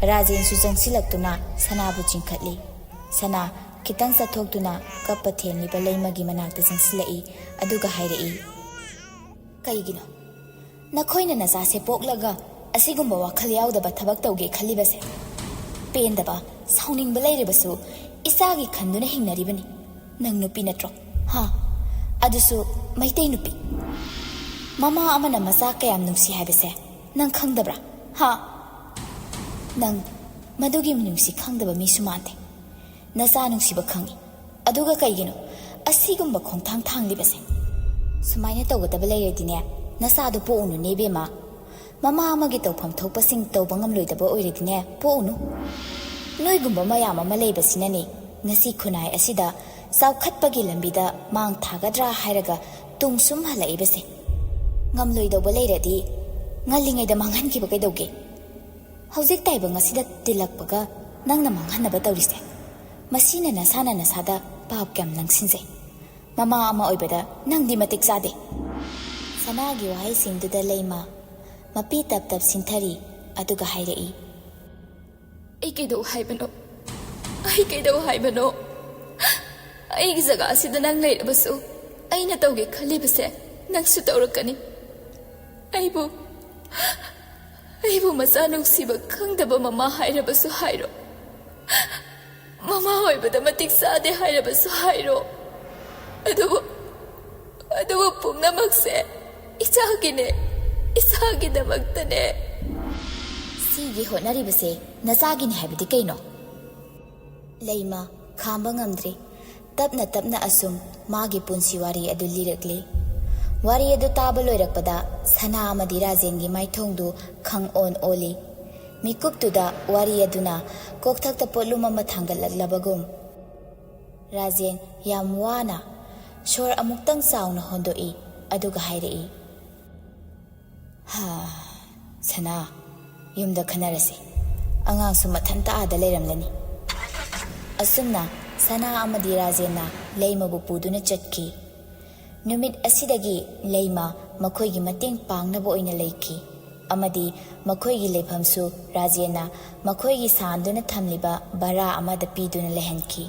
ꯔꯥꯖꯦꯟꯁꯨ ꯆꯪꯁꯤꯜꯂꯛꯇꯨꯅ ꯁꯅꯥꯕꯨ ꯆꯤꯡꯈꯠꯂꯤ꯫ ꯁꯅꯥ ꯈꯤꯇꯪ ꯆꯠꯊꯣꯛꯇꯨꯅ ꯀꯞꯄ ꯊꯦꯝꯂꯤꯕ ꯂꯩꯃꯒꯤ ꯃꯅꯥꯛꯇ ꯆꯪꯁꯤꯜꯂꯛꯏ, ꯑꯗꯨꯒ ꯍꯥꯏꯔꯛꯏ, "ꯀꯩꯒꯤꯅꯣ ꯅꯈꯣꯏꯅ ꯅꯆꯥꯁꯦ ꯄꯣꯛꯂꯒ ꯑꯁꯤꯒꯨꯝꯕ ꯋꯥꯈꯜ ꯌꯥꯎꯗꯕ ꯊꯕꯛ ꯇꯧꯒꯦ ꯈꯜꯂꯤꯕꯁꯦ? ꯄꯦꯟꯗꯕ, ꯁꯥꯎꯅꯤꯡꯕ ꯂꯩꯔꯕꯁꯨ ꯏꯆꯥꯒꯤ ꯈꯟꯗꯨꯅ ꯍꯤꯡꯅꯔꯤꯕꯅꯤ꯫ ꯅꯪ ꯅꯨꯄꯤ ꯅꯠꯇ꯭ꯔꯣ? ꯍꯥ? ꯑꯗꯨꯁꯨ ꯃꯩꯇꯩ ꯅꯨꯄꯤ꯫ ꯃꯃꯥ ꯑꯃꯅ ꯃꯆꯥ ꯀꯌꯥꯝ ꯅꯨꯡꯁꯤ ꯍꯥꯏꯕꯁꯦ ꯅꯪ ꯈꯪꯗꯕ꯭ꯔꯥ? ꯍꯥ? ꯅꯪ ꯃꯗꯨꯒꯤ ꯃꯤꯅꯨꯡꯁꯤ ꯈꯪꯗꯕ ꯃꯤꯁꯨ ꯃꯥꯟꯗꯦ꯫ ꯅꯆꯥ ꯅꯨꯡꯁꯤꯕ ꯈꯪꯏ, ꯑꯗꯨꯒ ꯀꯩꯒꯤꯅꯣ ꯑꯁꯤꯒꯨꯝꯕ ꯈꯣꯡꯊꯥꯡ ꯊꯥꯡꯂꯤꯕꯁꯦ? ꯁꯨꯃꯥꯏꯅ ꯇꯧꯒꯗꯕ ꯂꯩꯔꯗꯤꯅꯦ, ꯅꯆꯥꯗꯣ ꯄꯣꯛꯎꯅꯨꯅꯦ ꯏꯕꯦꯝꯃ꯫ ꯃꯃꯥ ꯑꯃꯒꯤ ꯇꯧꯐꯝ ꯊꯣꯛꯄꯁꯤꯡ ꯇꯧꯕ ꯉꯝꯂꯣꯏꯗꯕ ꯑꯣꯏꯔꯗꯤꯅꯦ, ꯄꯣꯛꯎꯅꯨ꯫ ꯅꯣꯏꯒꯨꯝꯕ ꯃꯌꯥꯝ ꯑꯃ ꯂꯩꯕꯁꯤꯅꯅꯦ ꯉꯁꯤ ꯈꯨꯟꯅꯥꯏ ꯑꯁꯤꯗ ꯆꯥꯎꯈꯠꯄꯒꯤ ꯂꯝꯕꯤꯗ ꯃꯥꯡ ꯊꯥꯒꯗ꯭ꯔꯥ ꯍꯥꯏꯔꯒ ꯇꯨꯡ ꯁꯨꯝ ꯍꯜꯂꯛꯏꯕꯁꯦ꯫ ꯉꯝꯂꯣꯏꯗꯧꯕ ꯂꯩꯔꯗꯤ ꯉꯜꯂꯤꯉꯩꯗ ꯃꯥꯡꯍꯟꯈꯤꯕ ꯀꯩꯗꯧꯒꯦ? ꯍꯧꯖꯤꯛ ꯇꯥꯏꯕꯪ ꯑꯁꯤꯗ ꯇꯤꯜꯂꯛꯄꯒ ꯅꯪꯅ ꯃꯥꯡꯍꯟꯅꯕ ꯇꯧꯔꯤꯁꯦ, ꯃꯁꯤꯅ ꯅꯁꯥꯅ ꯅꯁꯥꯗ ꯄꯥꯞ ꯀꯌꯥꯝ ꯂꯪꯁꯤꯟꯖꯩ꯫ ꯃꯃꯥ ꯑꯃ ꯑꯣꯏꯕꯗ ꯅꯪꯗꯤ ꯃꯇꯤꯛ ꯆꯥꯗꯦ꯫" ꯁꯅꯥꯒꯤ ꯋꯥꯍꯩꯁꯤꯡꯗꯨꯗ ꯂꯩꯃ ꯃꯄꯤ ꯇꯞ ꯇꯞ ꯁꯤꯟꯊꯔꯤ, ꯑꯗꯨꯒ ꯍꯥꯏꯔꯛꯏ, "ꯑꯩ ꯀꯩꯗꯧ ꯍꯥꯏꯕꯅꯣ? ꯑꯩ ꯀꯩꯗꯧ ꯍꯥꯏꯕꯅꯣ? ꯑꯩꯒꯤ ꯖꯒꯥꯁꯤꯗ ꯅꯪ ꯂꯩꯔꯕꯁꯨ ꯑꯩꯅ ꯇꯧꯒꯦ ꯈꯜꯂꯤꯕꯁꯦ ꯅꯪꯁꯨ ꯇꯧꯔꯛꯀꯅꯤ꯫ ꯑꯩꯕꯨ, ꯑꯩꯕꯨ ꯃꯆꯥ ꯅꯨꯡꯁꯤꯕ ꯈꯪꯗꯕ ꯃꯃꯥ ꯍꯥꯏꯔꯕꯁꯨ ꯍꯥꯏꯔꯣ, ꯃꯃꯥ ꯑꯣꯏꯕꯗ ꯃꯇꯤꯛ ꯆꯥꯗꯦ ꯍꯥꯏꯔꯕꯁꯨ ꯍꯥꯏꯔꯣ, ꯑꯗꯨꯕꯨ, ꯑꯗꯨꯕꯨ ꯄꯨꯝꯅꯃꯛꯁꯦ ꯏꯆꯥꯒꯤꯅꯦ, ꯏꯆꯥꯒꯤꯗꯃꯛꯇꯅꯦ꯫" "ꯁꯤꯒꯤ ꯍꯣꯠꯅꯔꯤꯕꯁꯦ ꯅꯆꯥꯒꯤꯅꯦ ꯍꯥꯏꯕꯗꯤ ꯀꯩꯅꯣ?" ꯂꯩꯃ ꯈꯥꯝꯕ ꯉꯝꯗ꯭ꯔꯦ꯫ ꯇꯞꯅ ꯇꯞꯅ ꯑꯁꯨꯝ ꯃꯥꯒꯤ ꯄꯨꯟꯁꯤ ꯋꯥꯔꯤ ꯑꯗꯨ ꯂꯤꯔꯛꯂꯤ꯫ ꯋꯥꯔꯤ ꯑꯗꯨ ꯇꯥꯕ ꯂꯣꯏꯔꯛꯄꯗ ꯁꯅꯥ ꯑꯃꯗꯤ ꯔꯥꯖꯦꯟꯒꯤ ꯃꯥꯏꯊꯣꯡꯗꯨ ꯈꯪ ꯑꯣꯟ ꯑꯣꯜꯂꯤ꯫ ꯃꯤꯀꯨꯞꯇꯨꯗ ꯋꯥꯔꯤ ꯑꯗꯨꯅ ꯀꯣꯛꯊꯛꯇ ꯄꯣꯠꯂꯨꯝ ꯑꯃ ꯊꯥꯡꯒꯠꯂꯛꯂꯕꯒꯨꯝ꯫ ꯔꯥꯖꯦꯟ ꯌꯥꯝ ꯋꯥꯅ ꯁꯣꯔ ꯑꯃꯨꯛꯇꯪ ꯆꯥꯎꯅ ꯍꯣꯟꯗꯣꯛꯏ, ꯑꯗꯨꯒ ꯍꯥꯏꯔꯛꯏ, "ꯍꯥ, ꯁꯅꯥ, ꯌꯨꯝꯗ ꯈꯟꯅꯔꯁꯤ꯫ ꯑꯉꯥꯡꯁꯨ ꯃꯊꯟꯇ ꯑꯥꯗ ꯂꯩꯔꯝꯂꯅꯤ꯫" ꯑꯁꯨꯝꯅ ꯁꯅꯥ ꯑꯃꯗꯤ ꯔꯥꯖꯦꯟꯅ ꯂꯩꯃꯕꯨ ꯄꯨꯗꯨꯅ ꯆꯠꯈꯤ꯫ ꯅꯨꯃꯤꯠ ꯑꯁꯤꯗꯒꯤ ꯂꯩꯃ ꯃꯈꯣꯏꯒꯤ ꯃꯇꯦꯡ ꯄꯥꯡꯅꯕ ꯑꯣꯏꯅ ꯂꯩꯈꯤ, ꯑꯃꯗꯤ ꯃꯈꯣꯏꯒꯤ ꯂꯩꯐꯝꯁꯨ ꯔꯥꯖꯦꯟꯅ ꯃꯈꯣꯏꯒꯤ ꯁꯥꯟꯗꯨꯅ ꯊꯝꯂꯤꯕ ꯚꯔꯥ ꯑꯃꯗ ꯄꯤꯗꯨꯅ ꯂꯩꯍꯟꯈꯤ꯫